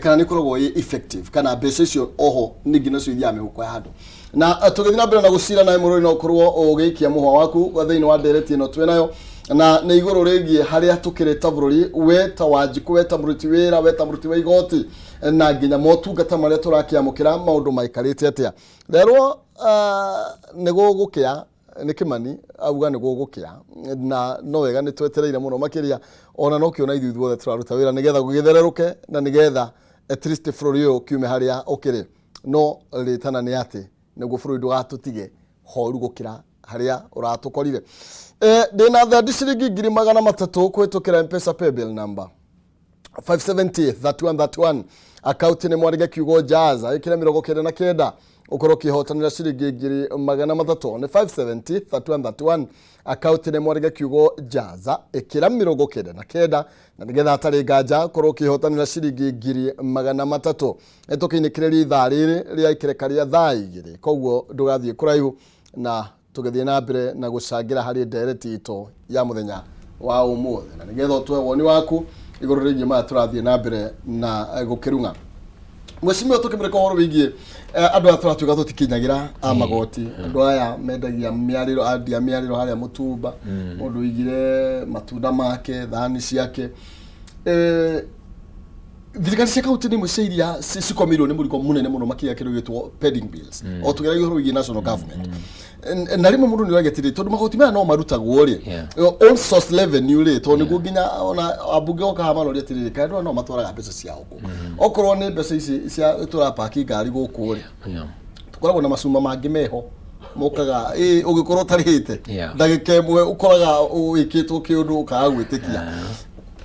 kana nĩ ĩkoragwo ĩ effective, kana mbeca icio oho ningĩ nacio ithiaga mĩhuko ya andũ. Na tũgĩthiĩ na mbere na gũcira nawe mũrori, no ũkorwo ũgĩikia mũhwa waku thĩinĩ wa ndereti ĩno twĩ nayo, na nĩ igũrũ rĩgiĩ harĩa tũkĩrĩ ta bũrũri, we ta Wanjikũ, we ta mũruti wĩra, we ta mũruti wa igoti, na nginya motungata marĩa tũrakĩamũkĩra, maũndũ maikarĩte atĩa rerwo nĩ gũgũkĩa. Nĩ Kĩmani auga nĩ gũgũkĩa, na no wega nĩ twetereire mũno makĩria, ona no kĩona ithuĩ ithuothe tũraruta wĩra nĩgetha gũgĩthererũke na nĩgetha at least bũrũri ũyũ ũkiume harĩa ũkĩrĩ. No rĩtana nĩ atĩ nĩguo bũrũri ndũgatũtige horu gũkĩra harĩa ũratũkorire. Ndĩna thendi ciringi 300,000 kũhĩtũkĩra Mpesa paybill number 570 3131, akaunti nĩ mwarige kiugo jaza, ĩkĩra 99 ũkorwo ũkĩhotanĩra ciringi 300,000. Nĩ 570 3131, akaunti nĩ mwarige kiugo jaza, ĩkĩra 99 na nĩgetha hatarĩ nganja ũkorwo ũkĩhotanĩra ciringi 300,000. Nĩ tũkĩinĩkĩrĩria ithaa rĩrĩ rĩa ikereka rĩa thaa 2, koguo ndũgathiĩ kũraihu na tũgĩthiĩ na mbere na gũcangĩra harĩ ndereti itũ ya mũthenya wa ũmũthĩ, na nĩgetha ũtũhe woni waku igũrũ rĩgiĩ maya tũrathiĩ na mbere na gũkĩrung'a. Mheshimiwa, tũkĩmũrĩka ũhoro wĩgiĩ andũ aya tũratuĩka tũtikinyagĩra a magoti, andũ aya mendagia mĩarĩro, andia mĩarĩro harĩa mũtumba, mũndũ ũigire matunda make, thani ciake, thirikari cia kaunti nĩ imwe cia iria cikomeirwo nĩ mũrigo mũnene mũno makĩria kĩndũ gĩtwo pending bills, o tũgeragia ũhoro wĩgiĩ national government. Na rĩmwe mũndũ nĩ oragia atĩrĩ, tondũ magoti maya no marutagwo rĩ, own source revenue rĩ, tondũ nĩguo nginya ona ambunge oka haha maroria atĩrĩrĩ, kaĩ andũ aya no matwaraga mbeca ciao kũ, okorwo nĩ mbeca ici cia tũrapaki ngari gũkũ rĩ, tũkoragwo na macuma mangĩ meho mokaga ĩ ũgĩkorwo ũtarĩhĩte, ndagĩka ĩmwe ũkoraga wĩkĩtwo kĩũndũ ũkaga gwĩtĩkia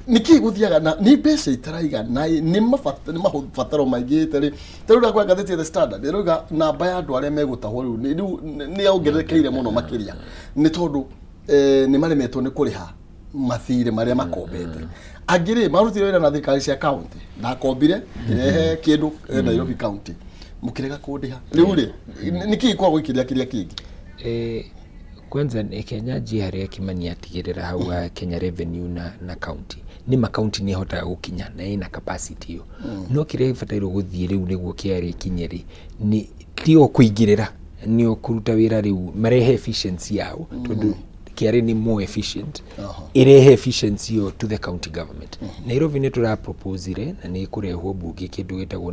nĩkĩ gũthiaga na nĩ mbeca itaraigana ĩ, nĩ mabataro maingĩhĩte rĩ. Ta rĩu ndakora ngathĩti ya The Standard ĩrauga namba ya andũ arĩa megũtahwo rĩu nĩ yongererekeire mũno makĩria, nĩ tondũ nĩ maremetwo nĩ kũrĩha mathirĩ marĩa makombete. Angĩ rĩ, marutire wĩra na thirikari cia county, ndakombire ngĩrehe kĩndũ Nairobi County, mũkĩrega kũndĩha. Rĩu rĩ, nĩkĩ gĩkoragwo gĩkĩrĩa kĩrĩa kĩngĩ? Kwanza nĩ Kenya njie harĩa Kimani atigĩrĩra hau ha Kenya Revenue na county, nĩ ma county nĩ ĩhotaga gũkinya na ĩna capacity ĩyo, no kĩrĩa gĩbatairwo gũthiĩ rĩu nĩguo KRA ĩkinye rĩ, nĩ ti o kũingĩrĩra, nĩ o kũruta wĩra rĩu marehe efficiency yao, tondũ KRA nĩ more efficient, ĩrehe efficiency ĩyo to the county government. Nairobi nĩ tũraproposire na nĩ ĩkũrehwo mbunge kĩndũ gĩtagwo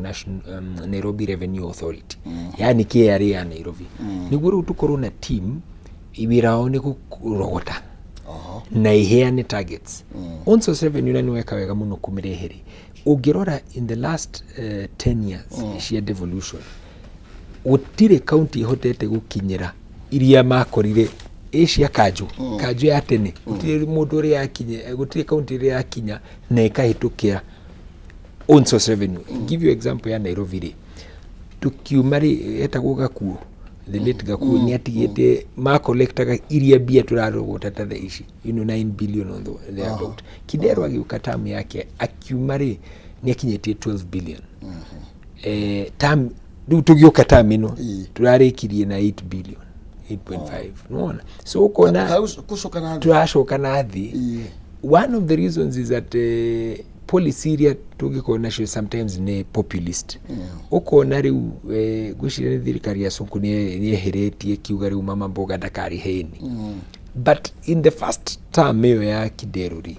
Nairobi Revenue Authority, yani KRA ya Nairobi, nĩguo rĩu tũkorwo na team wĩra wao nĩ kũrogota na iheane targets. Own source revenue, na nĩ weka wega mũno kũmĩrehe rĩ, ũngĩrora in the last 10 years cia devolution, gũtirĩ county ĩhotete gũkinyĩra iria makorire ĩ cia kanjũ ya tene. Gũtirĩ mũndũ ũrĩa yakinya, gũtirĩ county ĩrĩa yakinya na ĩkahĩtũkĩra own source revenue. Give you example ya Nairobi rĩ, tukiuma rĩ, etagwo Gakuo, the late Gakuo, nĩ atigĩte makolektaga iria mbia tũrarogota ta thaa ici, 9 billion on the there about. Kidero agĩũka term yake akiuma rĩ, nĩ akinyĩtie 12 billion. Term rĩu tũgĩũka term ĩno tũrarĩkirie na 8 billion, 8.5, nĩwona? So ũkona Gũcoka na thĩ. Tũracoka na thĩ. One of the reasons is that policy iria tũngĩkorwo nacio sometimes nĩ populist. Ũkona rĩu ngwĩciria nĩ thirikari ya Sonko nĩ yeheretie kiuga rĩu mama mboga ndakarĩhe ĩni, but in the first term ĩyo ya Kidero rĩ,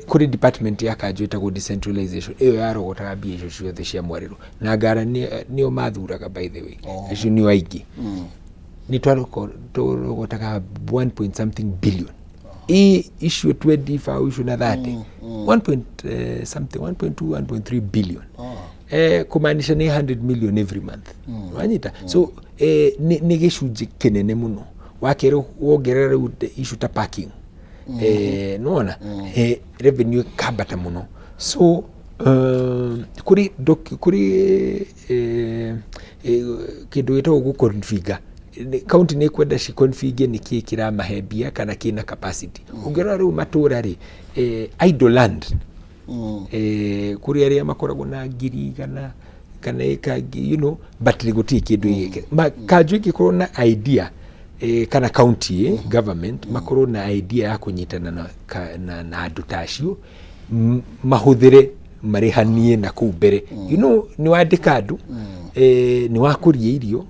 kũrĩ department ya kanjũ ĩtagwo decentralization, ĩyo yarogotaga mbia icio ciothe cia mwarĩro, na ngara nĩo mathuraga, by the way, acio nĩo aingĩ. Nĩ twarogotaga 1 point something billion ĩ icio 20 icio na 30, 1 point something, 1.2, 1.3 billion, kumaanisha nĩ 100 million every month, wanyita? So nĩ gĩcunjĩ kĩnene mũno. Wakerĩ, wongerera rĩu issue ta parking, nĩwona revenue ĩkambata mũno. So kũrĩ kĩndũ gĩtagwo gũconfigure. County nĩ kwenda ciconfigure nĩ kĩĩ kĩramahe mbia kana kĩna capacity. Ũngĩrora rĩu matũra rĩ, idle land, kũrĩ arĩa makoragwo na 100,000 Kana ĩka but gũtirĩ kĩndũ ĩgĩke. Kanjũ ĩngĩkorwo na idea, kana county government makorwo na idea ya kũnyitana na andũ ta acio, mahũthĩre marĩhanie na kũu mbere, nĩ wandĩka andũ, nĩ wakũria irio,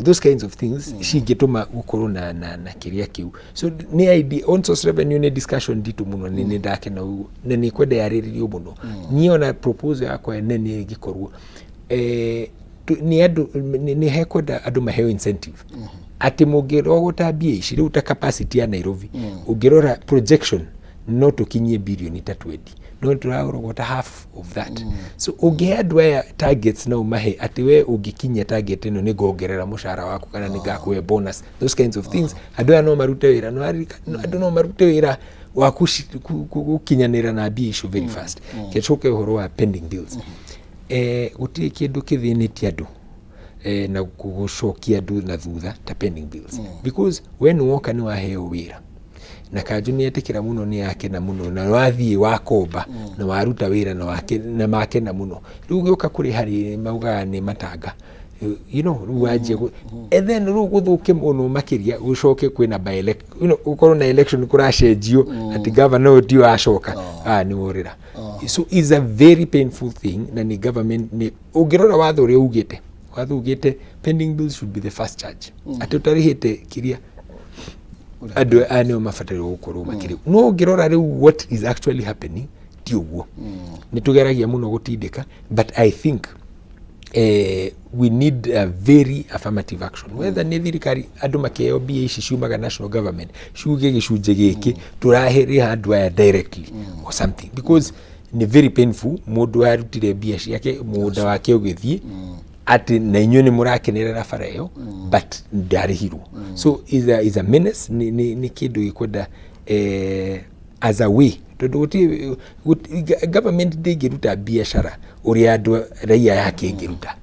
those kinds of things cingĩtũma gũkorwo na kĩrĩa kĩu. So nĩ idea on source revenue, nĩ discussion nditũ mũno. Nĩ ndakena ũguo na nĩ kwenda yarĩrĩrio mũno. Niĩ ona proposal yakwa nene ĩngĩkorwo nĩ andũ nĩ hekwenda andũ maheo incentive atĩ mũngĩrogota mbia ici rĩu, ta capacity ya Nairobi, ũngĩrora projection no tũkinyie birioni ta 20, no tũrarogota half of that. So ũngĩhe andũ aya targets na ũmahe atĩ we ũngĩkinyia target ĩno, nĩ ngongerera mũcara waku kana nĩ ngakũhe bonus, those kinds of things, andũ aya no marute wĩra. No andũ no marute wĩra wa gũkinyanĩra na mbia icio very fast. Kĩcoke ũhoro wa pending bills, gũtirĩ kĩndũ kĩthĩnĩtie andũ na gũcokia andũ na thutha ta pending bills, because we nĩ woka, nĩ waheo wĩra na kanjũ nĩ etĩkĩra mũno, nĩ yakena mũno, na wathiĩ wakomba na waruta wĩra na wake na makena mũno. Rĩu gĩũka kũrĩ harĩ maugaga nĩ matanga, rĩu wanjia and then rĩu gũthũke mũno makĩria, gũcoke kwĩna by gũkorwo na election, kũracenjio atĩ governor ũyũ ti wacoka, nĩ worĩra. So is a very painful thing, na nĩ government nĩ ũngĩrora watho ũrĩa ugĩte, watho ugĩte pending bills should be the first charge, atĩ ũtarĩhĩte kĩrĩa andũ aya nĩo mabataire gũkorwo makĩrĩ. No ũngĩrora rĩu what is actually happening, ti ũguo. Nĩ tũgeragia mũno gũtindĩka, but I think we need a very affirmative action, whether nĩ thirikari, andũ makĩheo mbia ici ciumaga national government, ciuge gĩcunjĩ gĩkĩ tũrarĩha andũ aya directly or something, because nĩ very painful mũndũ arutire mbia ciake, mũgũnda wake ũgĩthiĩ atĩ na inyuĩ nĩ mũrakenerera bara ĩyo, but ndarĩhirwo. So is a menace. Nĩ kĩndũ gĩkwenda as a way, tondũ gũtirĩ government ndĩngĩruta biacara ũrĩa andũ raia yake ĩngĩruta.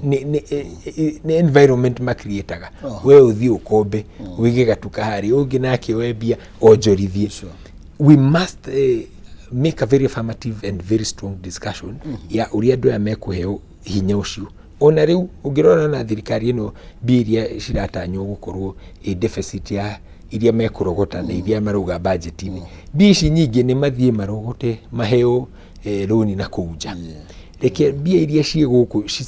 Nĩ environment macreataga, we ũthiĩ ũkombe, wĩige gatuka harĩa ũngĩ nake oe mbia onjorithie. We must make a very affirmative and very strong discussion ya ũrĩa andũ aya mekũheo hinya ũcio. Ona rĩu ũngĩrora na thirikari ĩno, mbia iria ciratanywo gũkorwo ĩ deficit ya iria mekũrogota na iria marauga budget-inĩ, mbia ici nyingĩ nĩ mathiĩ marogote maheo rũni na kũu nja. Reke mbia iria ciĩ gũkũ ici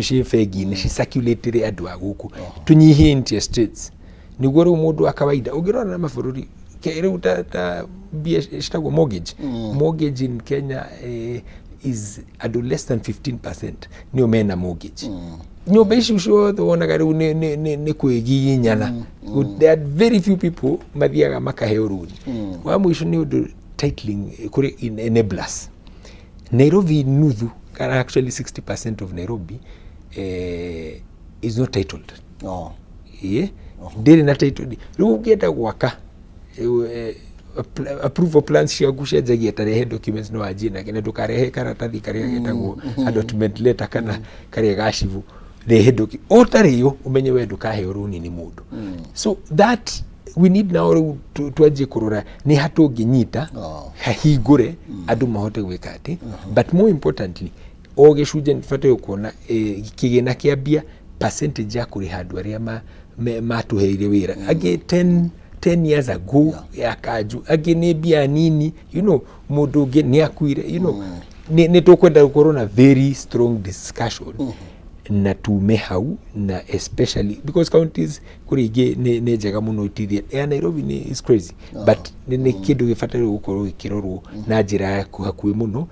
ciĩ bengi-inĩ cicirculate andũ a gũkũ, tũnyihie interest rates, nĩguo rĩu mũndũ wa kawaida. Ũngĩrora na mabũrũri rĩu ta mbia citagwo mortgage, mortgage in Kenya is andũ less than 15% nĩo mena mortgage. Nyũmba ici ciothe wonaga rĩu nĩ kwĩgiginyana. There are very few people mathiaga makaheo rũni. Wa mũico nĩ ũndũ titling, kũrĩ enablers. Nairobi nuthu, kana actually 60% of Nairobi is not titled. Ĩĩ, ndĩrĩ na title deed. Rĩu ũngĩenda gwaka, approval plans ciaku cianjagia ta rehe documents, no wanjie nake na ndũkarehe karatathi karĩa getagwo allotment letter kana karĩa ga cibũ. Rehe ũtarĩ yo, ũmenye we ndũkaheo rũni nĩ mũndũ. So that we need now, rĩu twanjie kũrora nĩ ha tũngĩnyita hahingũre andũ mahote gwĩka atĩ. But more importantly, o gĩcunjĩ nĩ kuona kĩgĩna kĩa mbia, percentage ya kũrĩha andũ arĩa matũheire wĩra, angĩ 10 years ago ya kanju, angĩ nĩ mbia nini, mũndũ ũngĩ nĩ akuire. Nĩ tũkwenda gũkorwo na very strong discussion na tume hau, na especially because counties kũrĩ ingĩ nĩ njega mũno itithia ya Nairobi nĩ is crazy, but nĩ kĩndũ gĩbataire gũkorwo gĩkĩrorwo na njĩra ya hakuhĩ mũno,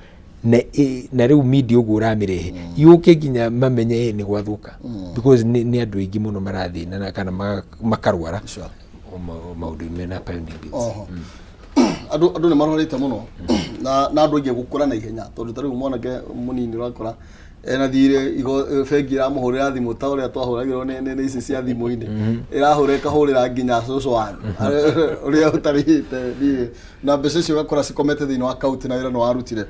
na rĩu media ũguo ũramĩrehe yũke nginya mamenye nĩ gwathũka, because nĩ andũ aingĩ mũno marathĩna na kana makarwara maũndũ mena pending bills. Oho. Andũ nĩ marwarĩte mũno na andũ aingĩ gũkũra na ihenya, tondũ ta rĩu mwanake mũnini ũrakora ena thirĩ igo bengi ĩramũhũrĩra thimũ ta ũrĩa twahũragĩrwo nĩ ici cia thimũ-inĩ, ĩrahũra ĩkahũrĩra nginya cũcũ wanyu ũrĩa ũtarĩhĩte thirĩ, na mbeca icio ũgakora cikomete thĩinĩ wa akaunti na wĩra nĩ warutire.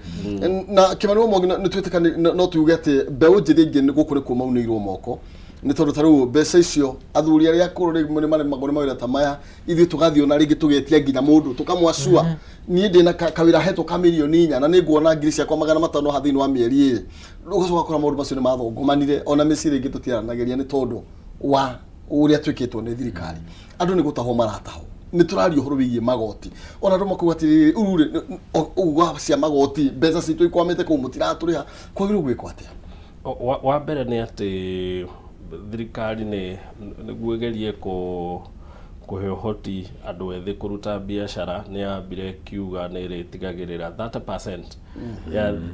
Na Kĩmani wa Mwangi, nĩ twĩtĩkani, no tuge atĩ mbeũ njĩthĩ aingĩ gũkũ nĩkuo maunĩirwo moko. Nĩ tondũ ta rĩu mbeca icio athuri arĩa akũrũ rĩmwe nĩ maremagwo nĩ mawĩra ta maya, ithuĩ tũgathiĩ ona rĩngĩ tũgetia nginya mũndũ tũkamwacua. Niĩ ndĩna kawĩra hetwo ka 4,000,000 na nĩ nguona 500,000 haha thĩinĩ wa mĩeri 2. Ũgacoka ũgakora maũndũ macio nĩ mathũngũmanire, ona mĩciĩ rĩngĩ tũtiaranagĩria nĩ tondũ wa ũrĩa twĩkĩtwo nĩ thirikari. Andũ nĩ gũtahwo maratahwo. Nĩ tũraria ũhoro wĩgiĩ magoti, ona andũ makauga atĩrĩrĩ, rĩu rĩ, uga cia magoti, mbeca citũ ikwamĩte kũu, mũtiratũrĩha. Kwagĩrĩirwo gwĩkwo atĩa? Wa mbere nĩ atĩ thirikari nĩ nĩguo ĩgerie kũhe ũhoti andũ ethĩ kũruta biacara, nĩ yambire ĩkiuga nĩ ĩrĩtigagĩrĩra 30%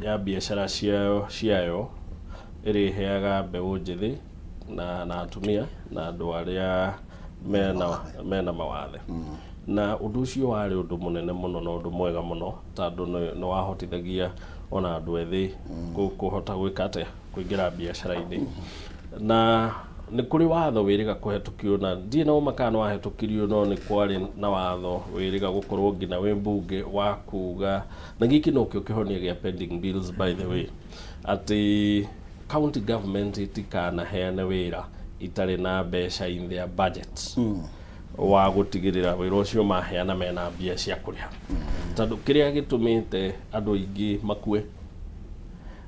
ya biacara ciayo ĩrĩheaga mbeũ njĩthĩ na atumia na andũ arĩa mena mawathe. Na ũndũ ũcio warĩ ũndũ mũnene mũno na ũndũ mwega mũno, tondũ nĩ wahotithagia ona andũ ethĩ kũhota gwĩka atĩa, kũingĩra biacara-inĩ. Na nĩ kũrĩ watho wĩrĩga kũhetũkio, na ndirĩ na ũma kana nĩ wahĩtũkirio, no nĩ kwarĩ na watho wĩrĩga gũkorwo nginya wĩ mbunge wa kuga, na gĩkĩ nokĩo kĩhonia gĩa pending bills, by the way, atĩ county government itikanaheane wĩra itarĩ na mbeca in their budget wa gũtigĩrĩra wĩra ũcio maheana mena mbia cia kũrĩha. Tondũ kĩrĩa gĩtũmĩte andũ aingĩ makue,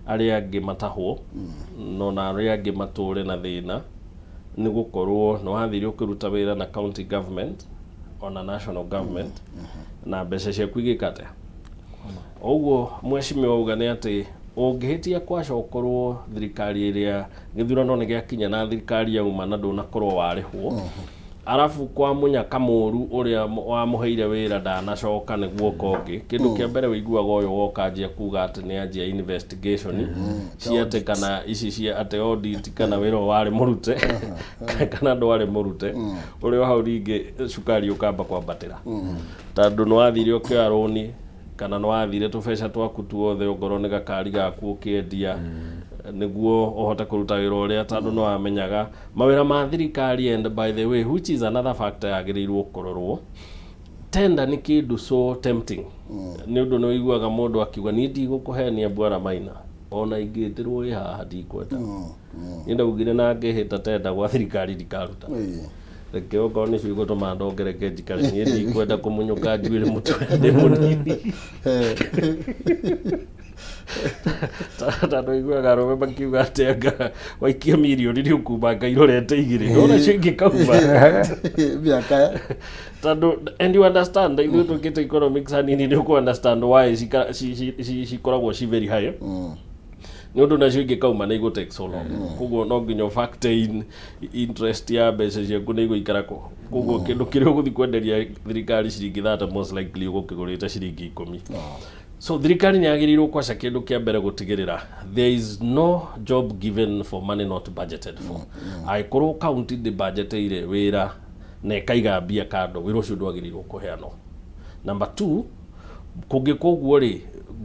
arĩa angĩ matahwo, no na arĩa angĩ matũre na thĩna, nĩ gũkorwo nĩ wathire ũkĩruta wĩra na county government ona national government na mbeca ciaku igĩka atĩa. Ũguo mheshimiwa auga nĩ atĩ ũngĩhĩtia kwaca, ũkorwo thirikari ĩrĩa gĩthurano nĩ gĩakinya na thirikari yauma na ndũnakorwo warĩhwo, arabu kwa mũnyaka mũru ũrĩa wamũheire wĩra ndanacoka nĩguo ũka ũngĩ, kĩndũ kĩa mbere ũiguaga ũyũ woka anjia kuga atĩ nĩ anjia investigation cia atĩ kana ici cia atĩ audit, kana wĩra ũyũ warĩ mũrute kana ndwarĩ mũrute. Ũrĩ o hau ningĩ cukari ũkamba kwambatĩra, tondũ nĩ wathire ũkĩoya rũni kana nĩ wathire tũbeca twaku tuothe, ongorwo nĩ gakari gaku ũkĩendia nĩguo ũhote kũruta wĩra ũrĩa, tondũ nĩ wamenyaga mawĩra ma thirikari. And by the way, which is another factor yagĩrĩirwo kũrorwo, tender nĩ kĩndũ so tempting, nĩ ũndũ nĩ ũiguaga mũndũ akiuga, "Niĩ ndigũkũhenia, bwana Maina, ona ingĩtĩrwo ĩ haha ndikwenda. Niĩ ndaugire na ngĩhĩta tender gwa thirikari ndikaruta. Reke okorwo nĩcio igũtũma ndongereke njikare, niĩ ndikwenda kũmunyũka njuĩrĩ mũtwe ndĩ mũnini." Tondũ iguaga arũme makiuga atĩ anga waikia mirioni nĩ ũkumanga irorete 2, no nacio ingĩkauma mĩaka. Tondũ, and you understand, ithuĩ twĩkĩte economics hanini, nĩ ũkũ understand why cikoragwo ci very high, nĩ ũndũ nacio ingĩkauma nĩ igũ take so long. Koguo no nginya factor in interest ya mbeca ciaku nĩ igũikara kũ. Koguo kĩndũ kĩrĩa ũgũthiĩ kwenderia thirikari ciringi 30, most likely ũgũkĩgũrĩte ciringi 10. So thirikari nĩ yagĩrĩirwo kwaca kĩndũ kĩa mbere gũtigĩrĩra there is no job given for money not budgeted for. Angĩkorwo county ndĩ-budgeteire wĩra na ĩkaiga mbia kando, wĩra ũcio ndwagĩrĩirwo kũheanwo. Number two, kũngĩkwo ũguo rĩ,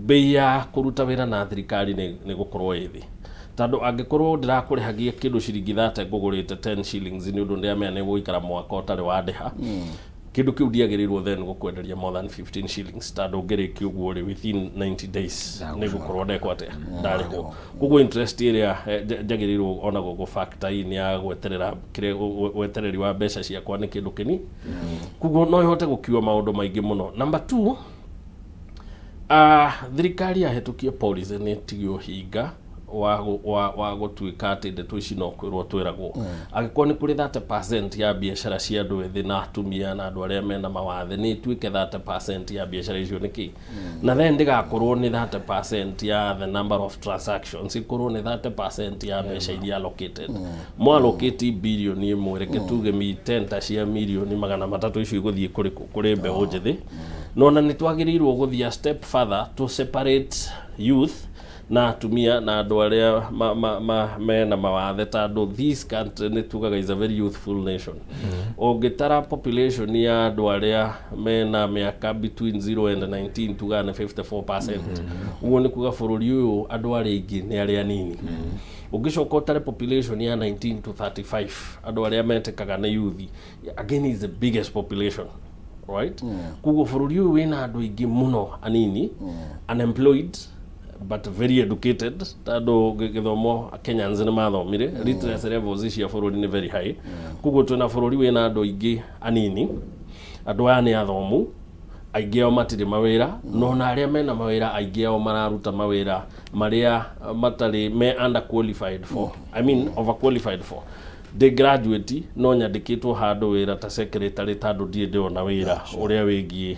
bei ya kũruta wĩra na thirikari nĩ gũkorwo ĩ thĩ, tondũ angĩkorwo ndĩrakũrĩhagia kĩndũ ciringi 30, ngũgũrĩte 10 shillings nĩ ũndũ ndĩramenya nĩ gũikara mwaka ũtarĩ wandĩha, kĩndũ kĩu ndiagĩrĩirwo then gũkwenderia more than 15 shillings, tondũ ngĩrĩkia ũguo rĩ, within 90 days nĩ gũkorwo ndekwo atĩa, ndarĩhwo. Koguo interest ĩrĩa njagĩrĩirwo ona gũkũ factor in ya gweterera kĩrĩa wetereri wa mbeca ciakwa nĩ kĩndũ kĩni. Koguo no ĩhote gũkiua maũndũ maingĩ mũno. Number two, thirikari yahĩtũkia policy nĩ ĩtige ũhinga wa gũtuĩka atĩ ndeto ici no kwĩrwo twĩragwo. Angĩkorwo nĩ kũrĩ 30% ya biacara cia andũ ethĩ na atumia na andũ arĩa mena mawathe, nĩ ĩtuĩke 30% ya biacara icio nĩkĩ, na then ndĩgakorwo nĩ 30% ya the number of transactions, ĩkorwo nĩ 30% ya mbeca iria allocated. Mo allocate 1 billion, reke tuge mi tender cia 300 million icio igũthiĩ kũrĩ kũrĩ mbeũ njĩthĩ. No ona nĩ twagĩrĩirwo gũthiĩ a step further to separate youth na atumia na andũ arĩa mena mawathe, tondũ this country nĩ tugaga is a very youthful nation. Ũngĩtara population ya andũ arĩa mena mĩaka between 0 and 19, tugaga nĩ 54%. Ũguo nĩ kuga bũrũri ũyũ andũ arĩa aingĩ nĩ arĩa anini. Ũngĩcoka ũtare population ya 19 to 35, andũ arĩa metĩkaga nĩ youth, again is the biggest population, right? Koguo bũrũri ũyũ wĩna andũ aingĩ mũno anini unemployed. But very educated, tondũ gĩthomo Kenyans nĩ mathomire, literacy levels cia bũrũri nĩ very high. Koguo twĩna bũrũri wĩna andũ aingĩ anini, andũ aya nĩ athomu, aingĩ ao matirĩ mawĩra, no na arĩa mena mawĩra, aingĩ ao mararuta mawĩra marĩa matarĩ me under qualified for, I mean over qualified for. Ndĩ graduate no nyandĩkĩtwo handũ wĩra ta secretary tondũ ndirĩ ndĩrona wĩra ũrĩa wĩgiĩ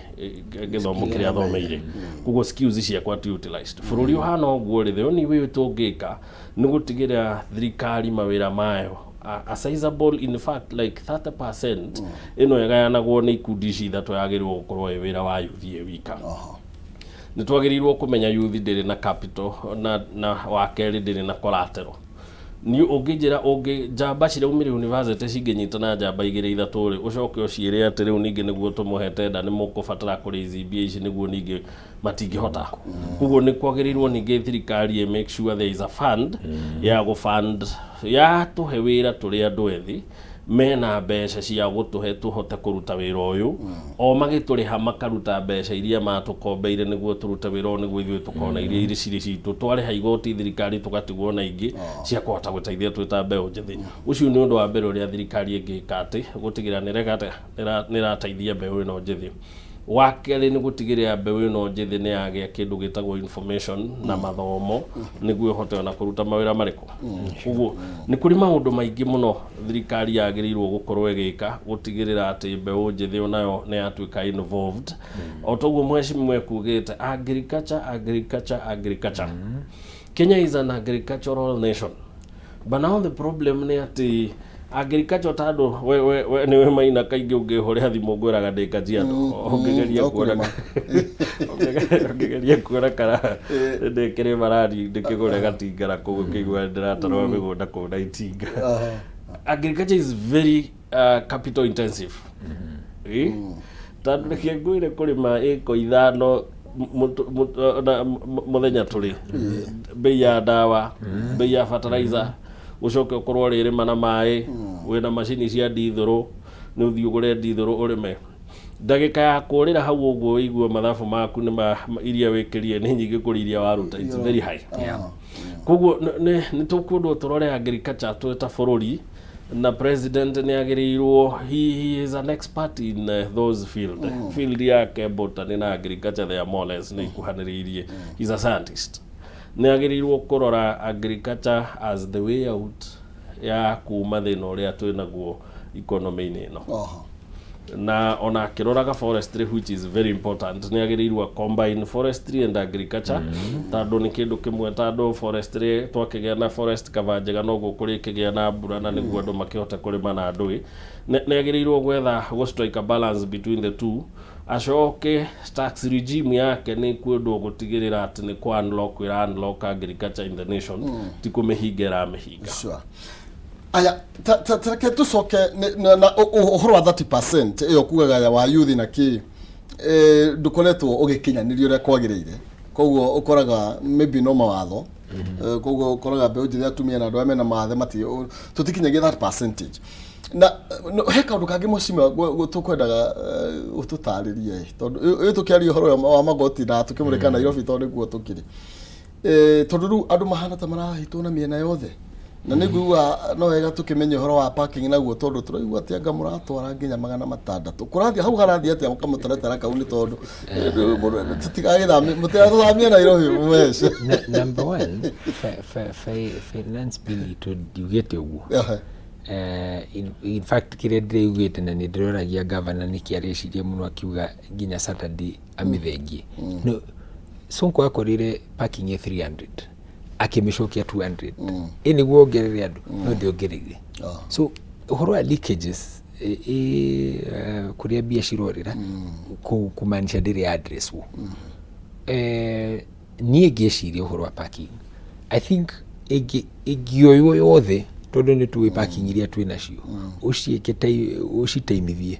gĩthomo kĩrĩa thomeire. Koguo skills ciakwa ti utilized. Bũrũri ũhana ũguo rĩ, the only way tũngĩka nĩ gũtigĩrĩra thirikari mawĩra mayo a sizable, in fact like 30% ĩno ĩgayanagwo nĩ ikundi ici ithatũ, yagĩrĩirwo gũkorwo ĩ wĩra wa youth ĩ wika. Nĩ twagĩrĩirwo kũmenya youth ndĩrĩ na capital na wa kerĩ ndĩrĩ na collateral. Nĩ ũngĩnjĩra ũngĩ njamba ciraumire university cingĩnyitana njamba igĩrĩ ithatũ rĩ, ũcoke ũciĩre atĩ rĩu ningĩ nĩguo tũmũhe tenda nĩ mũkũbatara kũraise mbia ici nĩguo ningĩ matingĩhota. Koguo nĩ kwagĩrĩirwo ningĩ thirikari ĩ make sure there is a fund ya gũ fund ya tũhe wĩra tũrĩ andũ ethĩ mena mbeca cia gũtũhe tũhote kũruta wĩra ũyũ, o magĩtũrĩha makaruta mbeca iria matũkombeire nĩguo tũrute wĩra ũyũ, nĩguo ithuĩ tũkona iria irĩ cirĩ citũ. Twarĩha igoti thirikari tũgatigwo na ingĩ cia kũhota gũteithia twĩ ta mbeũ njĩthĩ. Ũcio nĩ ũndũ wa mbere ũrĩa thirikari ĩngĩka atĩ gũtigĩrĩra nĩ reka atĩa nĩ ĩrateithia mbeũ ĩno njĩthĩ. Wa kerĩ nĩ gũtigĩrĩra mbeũ ĩno njĩthĩ nĩ yagĩa kĩndũ gĩtagwo information na mathomo nĩguo ĩhote ona kũruta mawĩra marĩkũ. Koguo nĩ kũrĩ maũndũ maingĩ mũno thirikari yagĩrĩirwo gũkorwo ĩgĩka gũtigĩrĩra atĩ mbeũ njĩthĩ onayo nĩ yatuĩka involved. O toguo mheshimiwa ekugĩte, agriculture, agriculture, agriculture. Kenya is an agricultural nation, but now the problem nĩ atĩ agriculture, tondũ we nĩwe Maina, kaingĩ ũngĩhũrĩra thimũ ngwĩraga ndĩ Kajiado, ũngĩgeria no kuona kũrĩma. Ũngĩgeria kuona kana ndĩ kĩrĩma rani ndĩkĩgũre gatinga na kũu ũkĩigua ndĩratarwo mĩgũnda kũu na itinga. Agriculture is very capital intensive. Tondũ reke ngwĩre, kũrĩma ĩko 5 na mũthenya tũrĩ bei ya ndawa, bei ya fertilizer, ũcoke ũkorwo ũrĩrĩma na maĩ, wĩna macini cia ndithũrũ, nĩ ũthiĩ ũgũre ndithũrũ ũrĩme, ndagĩka ya kũrĩra hau ũguo ũigue mathabu maku nĩ iria wĩkĩrie nĩ nyingĩ kũrĩ iria waruta. It's very high. Koguo nĩ tũkwendwo tũrore agriculture twĩ ta bũrũri, na president nĩ agĩrĩirwo, he is an expert in those field yake, botany na agriculture, they are more or less nĩ ikuhanĩrĩirie. He's a scientist. Nĩ agĩrĩirwo kũrora agriculture as the way out ya kuma thĩna ũrĩa twĩ naguo economy-inĩ ĩno. Na ona akĩroraga forestry, which is very important, nĩ agĩrĩirwo combine forestry and agriculture tondũ nĩ kĩndũ kĩmwe, tondũ forestry, twakĩgĩa na forest cover njega noguo kũrĩkĩgĩa na mbura na nĩguo andũ makĩhote kũrĩma na ndũĩ. Nĩ agĩrĩirwo gwetha gũ strike a balance between the two. Acoke tax regime yake nĩ kwendwo gũtigĩrĩra atĩ nĩ kũ unlock ĩra unlock agriculture in the nation, ti kũmĩhinga ĩramĩhinga. Sure. Aya, ta reke tũcoke na ũhoro wa 30% ĩyo kugaga ya wa youth na kĩ ndũkoretwo ũgĩkinyanĩrio ũrĩa kwagĩrĩire. Koguo ũkoraga maybe no mawatho. Koguo ũkoraga mbeũ njĩthĩ, atumia na andũ arĩa mena mathe mati tũtikinyagia that percentage. Na no, he kaũndũ kangĩ mheshimiwa tũkwendaga ũtũtarĩrie, tondũ ĩ tũkĩaria ũhoro ũyũ wa magoti na tũkĩmũrĩka Nairobi tondũ nĩkuo tũkĩrĩ. Tondũ rĩu andũ mahana ta marahĩtwo na mĩena yothe, na nĩ nguigua no wega tũkĩmenye ũhoro wa parking naguo, tondũ tũraigua atĩ anga mũratwara nginya 600 kũrathiĩ hau, harathiĩ atĩa kamũtaratara kau? Nĩ tondũ tũtigagĩthamie, mũtigatũthamie Nairobi mwece. Number one, finance bill itũ ndiugĩte ũguo. In fact kĩrĩa ndĩraugĩte na nĩ ndĩroragia gavana nĩkĩ areciria mũno akiuga nginya Saturday amĩthengie. No, Sonko akorire parking ĩ 300, akĩmĩcokia 200 ĩ nĩguo ongerere andũ, no ndĩongereire. So ũhoro wa leakages kũrĩa mbia cirorĩra kumaanisha ndĩrĩ addresswo. Niĩ ngĩciria ũhoro wa parking, I think ĩngĩoywo yothe, tondũ nĩ tũĩ parking iria twĩ nacio, ũciĩke ũcitaimithie,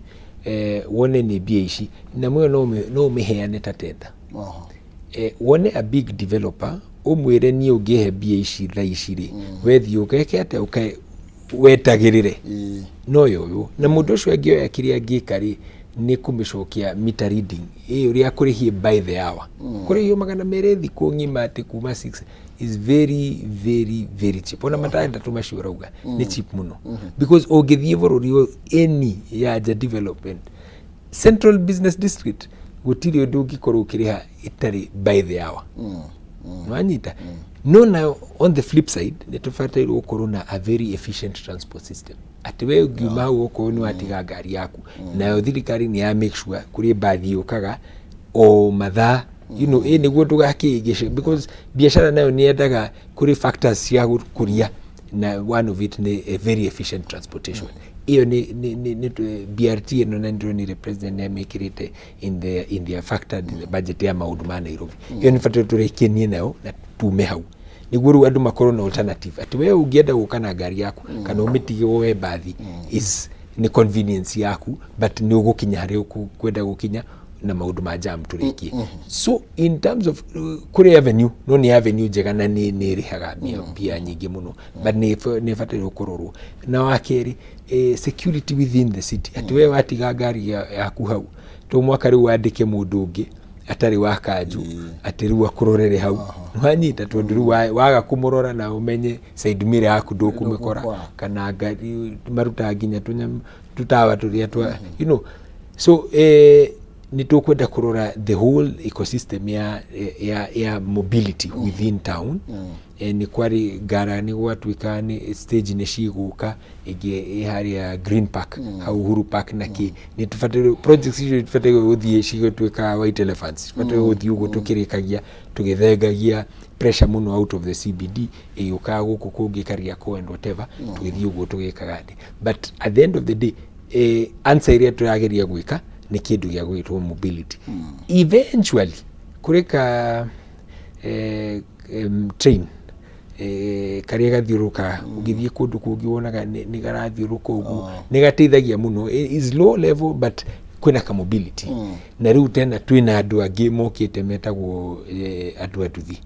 wone nĩ mbia ici na mwe no ũmĩheane ta tenda. Wone a big developer, ũmwĩre niĩ ũngĩhe mbia ici thaa ici rĩ, wethiĩ ũgeke atĩa, ũke wetagĩrĩre. No yoywo na mũndũ ũcio angĩoya kĩrĩa angĩka rĩ, Nĩ kũmĩcokia meter reading ĩ ũrĩa kũrĩhie by the hour, kũrĩhio 200 thikũ ng'ima, atĩ kuma 6 is very, very, very cheap. Ona matandatũ macio ũrauga nĩ cheap mũno, because ũngĩthiĩ bũrũri ũyũ any ya nja development, central business district, gũtirĩ ũndũ ũngĩkorwo ũkĩrĩha ĩtarĩ by the hour. Nwanyita? No nayo on the flip side, nĩ tũbatairwo gũkorwo na a very efficient transport system, atĩ we ũngiuma hau, okorwo nĩ watiga ngari yaku, nayo thirikari nĩ ya make sure kũrĩ mbathi yũkaga o mathaa ĩ nĩguo ndũgakĩĩgĩce, because biacara nayo nĩ yendaga kũrĩ factors cia gũkũria, na one of it nĩ a very efficient transportation. Ĩyo nĩ BRT ĩno, na ndĩronire president nĩ amĩkĩrĩte in their factored in the budget ya maũndũ ma Nairobi. Ĩyo nĩ bata tũrĩkenie nayo na tume hau, nĩguo rĩu andũ makorwo na alternative, atĩ we ũngĩenda gũka na ngari yaku kana ũmĩtige woe mbathi is nĩ convenience yaku, but nĩ ũgũkinya harĩa ũkwenda gũkinya na maũndũ ma jam tũrĩkie. So in terms of kũrĩ avenue, no nĩ avenue njega na nĩ ĩrĩhaga mbia nyingĩ mũno, but nĩ ĩbatairwo kũrorwo. Na wa kerĩ, security within the city, atĩ we watiga ngari yaku hau, to mwaka rĩu wandĩke mũndũ ũngĩ atarĩ wa kanju atĩ rĩu akũrorere hau. Nwanyita? Tondũ rĩu waga kũmũrora na ũmenye side mirror yaku ndũkũmĩkora. Ndũkũmĩkora. Kana ngari marutaga nginya tũnyamũ tũtawa tũrĩa twa so nĩ tũkwenda kũrora the whole ecosystem ya mobility within town. Nĩ kwarĩ ngara, nĩ gwatuĩka nĩ stage nĩ cigũka ĩngĩ ĩ harĩa Green Park, hau Uhuru Park, na kĩ nĩ tũbataire projects icio tũbataire gũthiĩ cigũtuĩka white elephants, tũbataire gũthiĩ ũguo tũkĩrĩkagia, tũgĩthengagia pressure mũno out of the CBD ĩgĩũkaga gũkũ kũngĩ Kariakoo and whatever, tũgĩthiĩ ũguo tũgĩkaga atĩ. But at the end of the day, answer ĩrĩa tũrageria gwĩka nĩ kĩndũ gĩa gwĩtwo mobility. Eventually kũrĩ ka train karĩa gathiũrũrũkaga, ũngĩthiĩ kũndũ kũngĩ wonaga nĩ garathiũrũrũka ũguo, nĩ gateithagia mũno. Is low level, but kwĩna ka mobility. Na rĩu tena twĩna andũ angĩ mokĩte metagwo andũ a nduthi.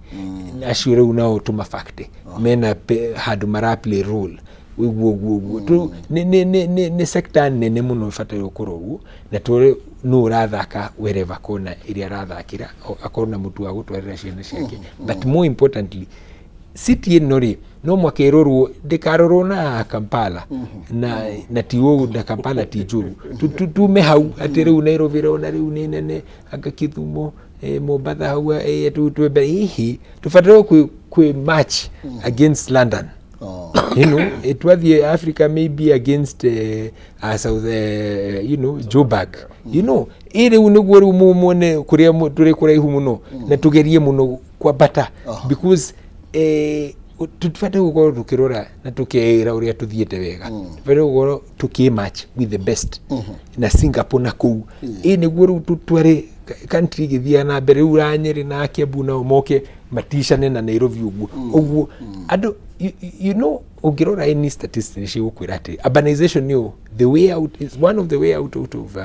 Acio rĩu nao tũmabakte mena handũ mara play role ũguo ũguo ũguo. Nĩ sector nene mũno ĩbatairwo kũrorwo, na tũrĩ nũ ũrathaka wherever kona ĩrĩa arathakĩra, akorwo na mũtu wa gũtwarĩra ciana ciake. But more importantly, city ĩno rĩ, no mwaka ĩrorwo, ndĩkarorwo na Kampala na ti ũũ, na Kampala ti njũru. Tume hau atĩ rĩu Nairobi ĩrona rĩu nĩ nene, anga Kisumu, Mombatha hau, twĩ mbere hihi tũbataire kwĩ match against London. Twathiĩ Africa, maybe against South, Joburg, ĩ rĩu nĩguo rĩu muone kũrĩa tũrĩ kũraihu mũno, na tũgerie mũno kwambata, because tũtibataire gũkorwo tũkĩrora na tũkeĩra ũrĩa tũthiĩte wega. Tũbataire gũkorwo tũkĩ match with the best na Singapore na kũu, ĩ nĩguo rĩu tũtware country ĩgĩthiaga na mbere. Rĩu ra Nyĩrĩ na Kiambu nao moke maticane na Nairobi ũguo ũguo. Andũ ũngĩrora any statistics nĩ cigũkwĩra atĩ urbanization nĩyo the way out, is one of the way out of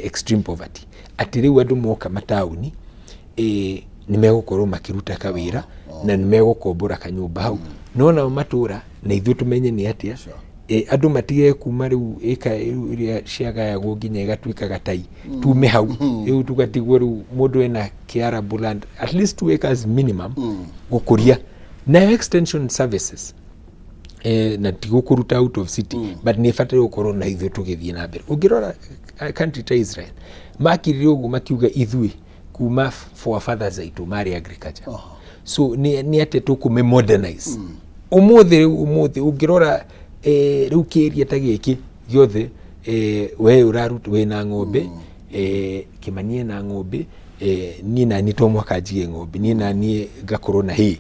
extreme poverty, atĩ rĩu andũ moka mataũni, nĩ megũkorwo makĩruta kawĩra na nĩ megũkombora kanyũmba hau, no nao matũra na ithuĩ tũmenye nĩ atĩa andũ matige kuma rĩu ĩka rĩu iria ciagayagwo nginya ĩgatuĩka gatai. Tume hau rĩu tũgatigwo rĩu mũndũ ena kĩarable land, at least 2 acres minimum, gũkũria nayo extension services, na ti gũkũruta out of city, but nĩ ĩbataire gũkorwo na ithuĩ tũgĩthiĩ na mbere. Ũngĩrora country ta Israel, makirire ũguo makiuga ithuĩ kuma forefathers aitũ marĩ agriculture, so nĩ atĩ tũkũmĩ modernize ũmũthĩ. Rĩu ũmũthĩ ũngĩrora, rĩu kĩria ta gĩkĩ gĩothe, we ũraruta wĩna ng'ombe, Kĩmani ena ng'ombe, niĩ nani to mwaka njige ng'ombe, niĩ naniĩ ngakorwo na hay,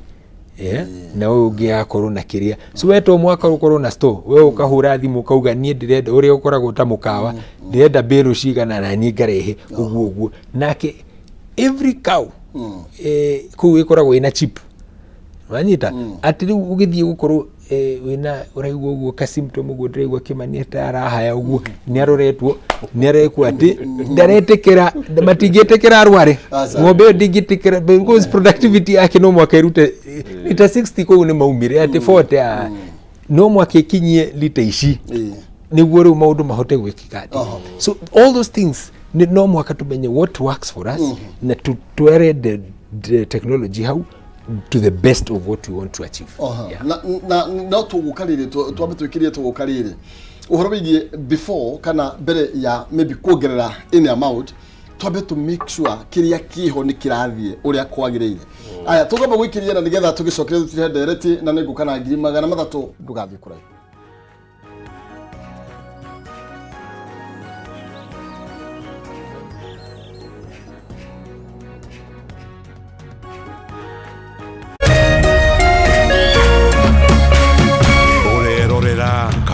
na ũyũ ũngĩ agakorwo na kĩrĩa. So we to mwaka ũkorwo na store, we ũkahũra thimũ ũkauga niĩ ndĩrenda ũrĩa ũkoragwo ta mũkawa, ndĩrenda bĩrũ cigana, na niĩ ngarehe ũguo ũguo. Nake every cow kũu ĩkoragwo ĩna chip. Wanyita? Atĩ rĩu ũgĩthiĩ gũkorwo wĩna ũraigua ũguo ka symptom ũguo, ndĩraigua Kĩmani ta arahaya ũguo, nĩ aroretwo, nĩ arekwo atĩ ndaretĩkĩra, matingĩtĩkĩra arware. Aca. Ng'ombe ĩyo ndingĩtĩkĩra, because productivity yake no mwaka ĩrute lita 60, kũu nĩ maumire atĩ 40, no mwaka ĩkinyie lita ici. Nĩguo rĩu maũndũ mahote gwĩkĩka atĩ. So all those things nĩ no mũhaka tũmenye what works for us na tũtware the technology hau to the best of what we want to achieve. Yeah. Na no tũgũka rĩrĩ, twambe twĩkĩrie, tũgũka rĩrĩ ũhoro wĩgiĩ before kana mbere ya maybe kuongerera any amount, twambe to make sure kĩrĩa kĩho nĩ kĩrathiĩ ũrĩa kwagĩrĩire. Aya, tũkwamba gwĩkĩria na nĩgetha tũgĩcokere tũtire ndereti na nĩ ngũka na 300,000. Ndũgathiĩ kũraihu.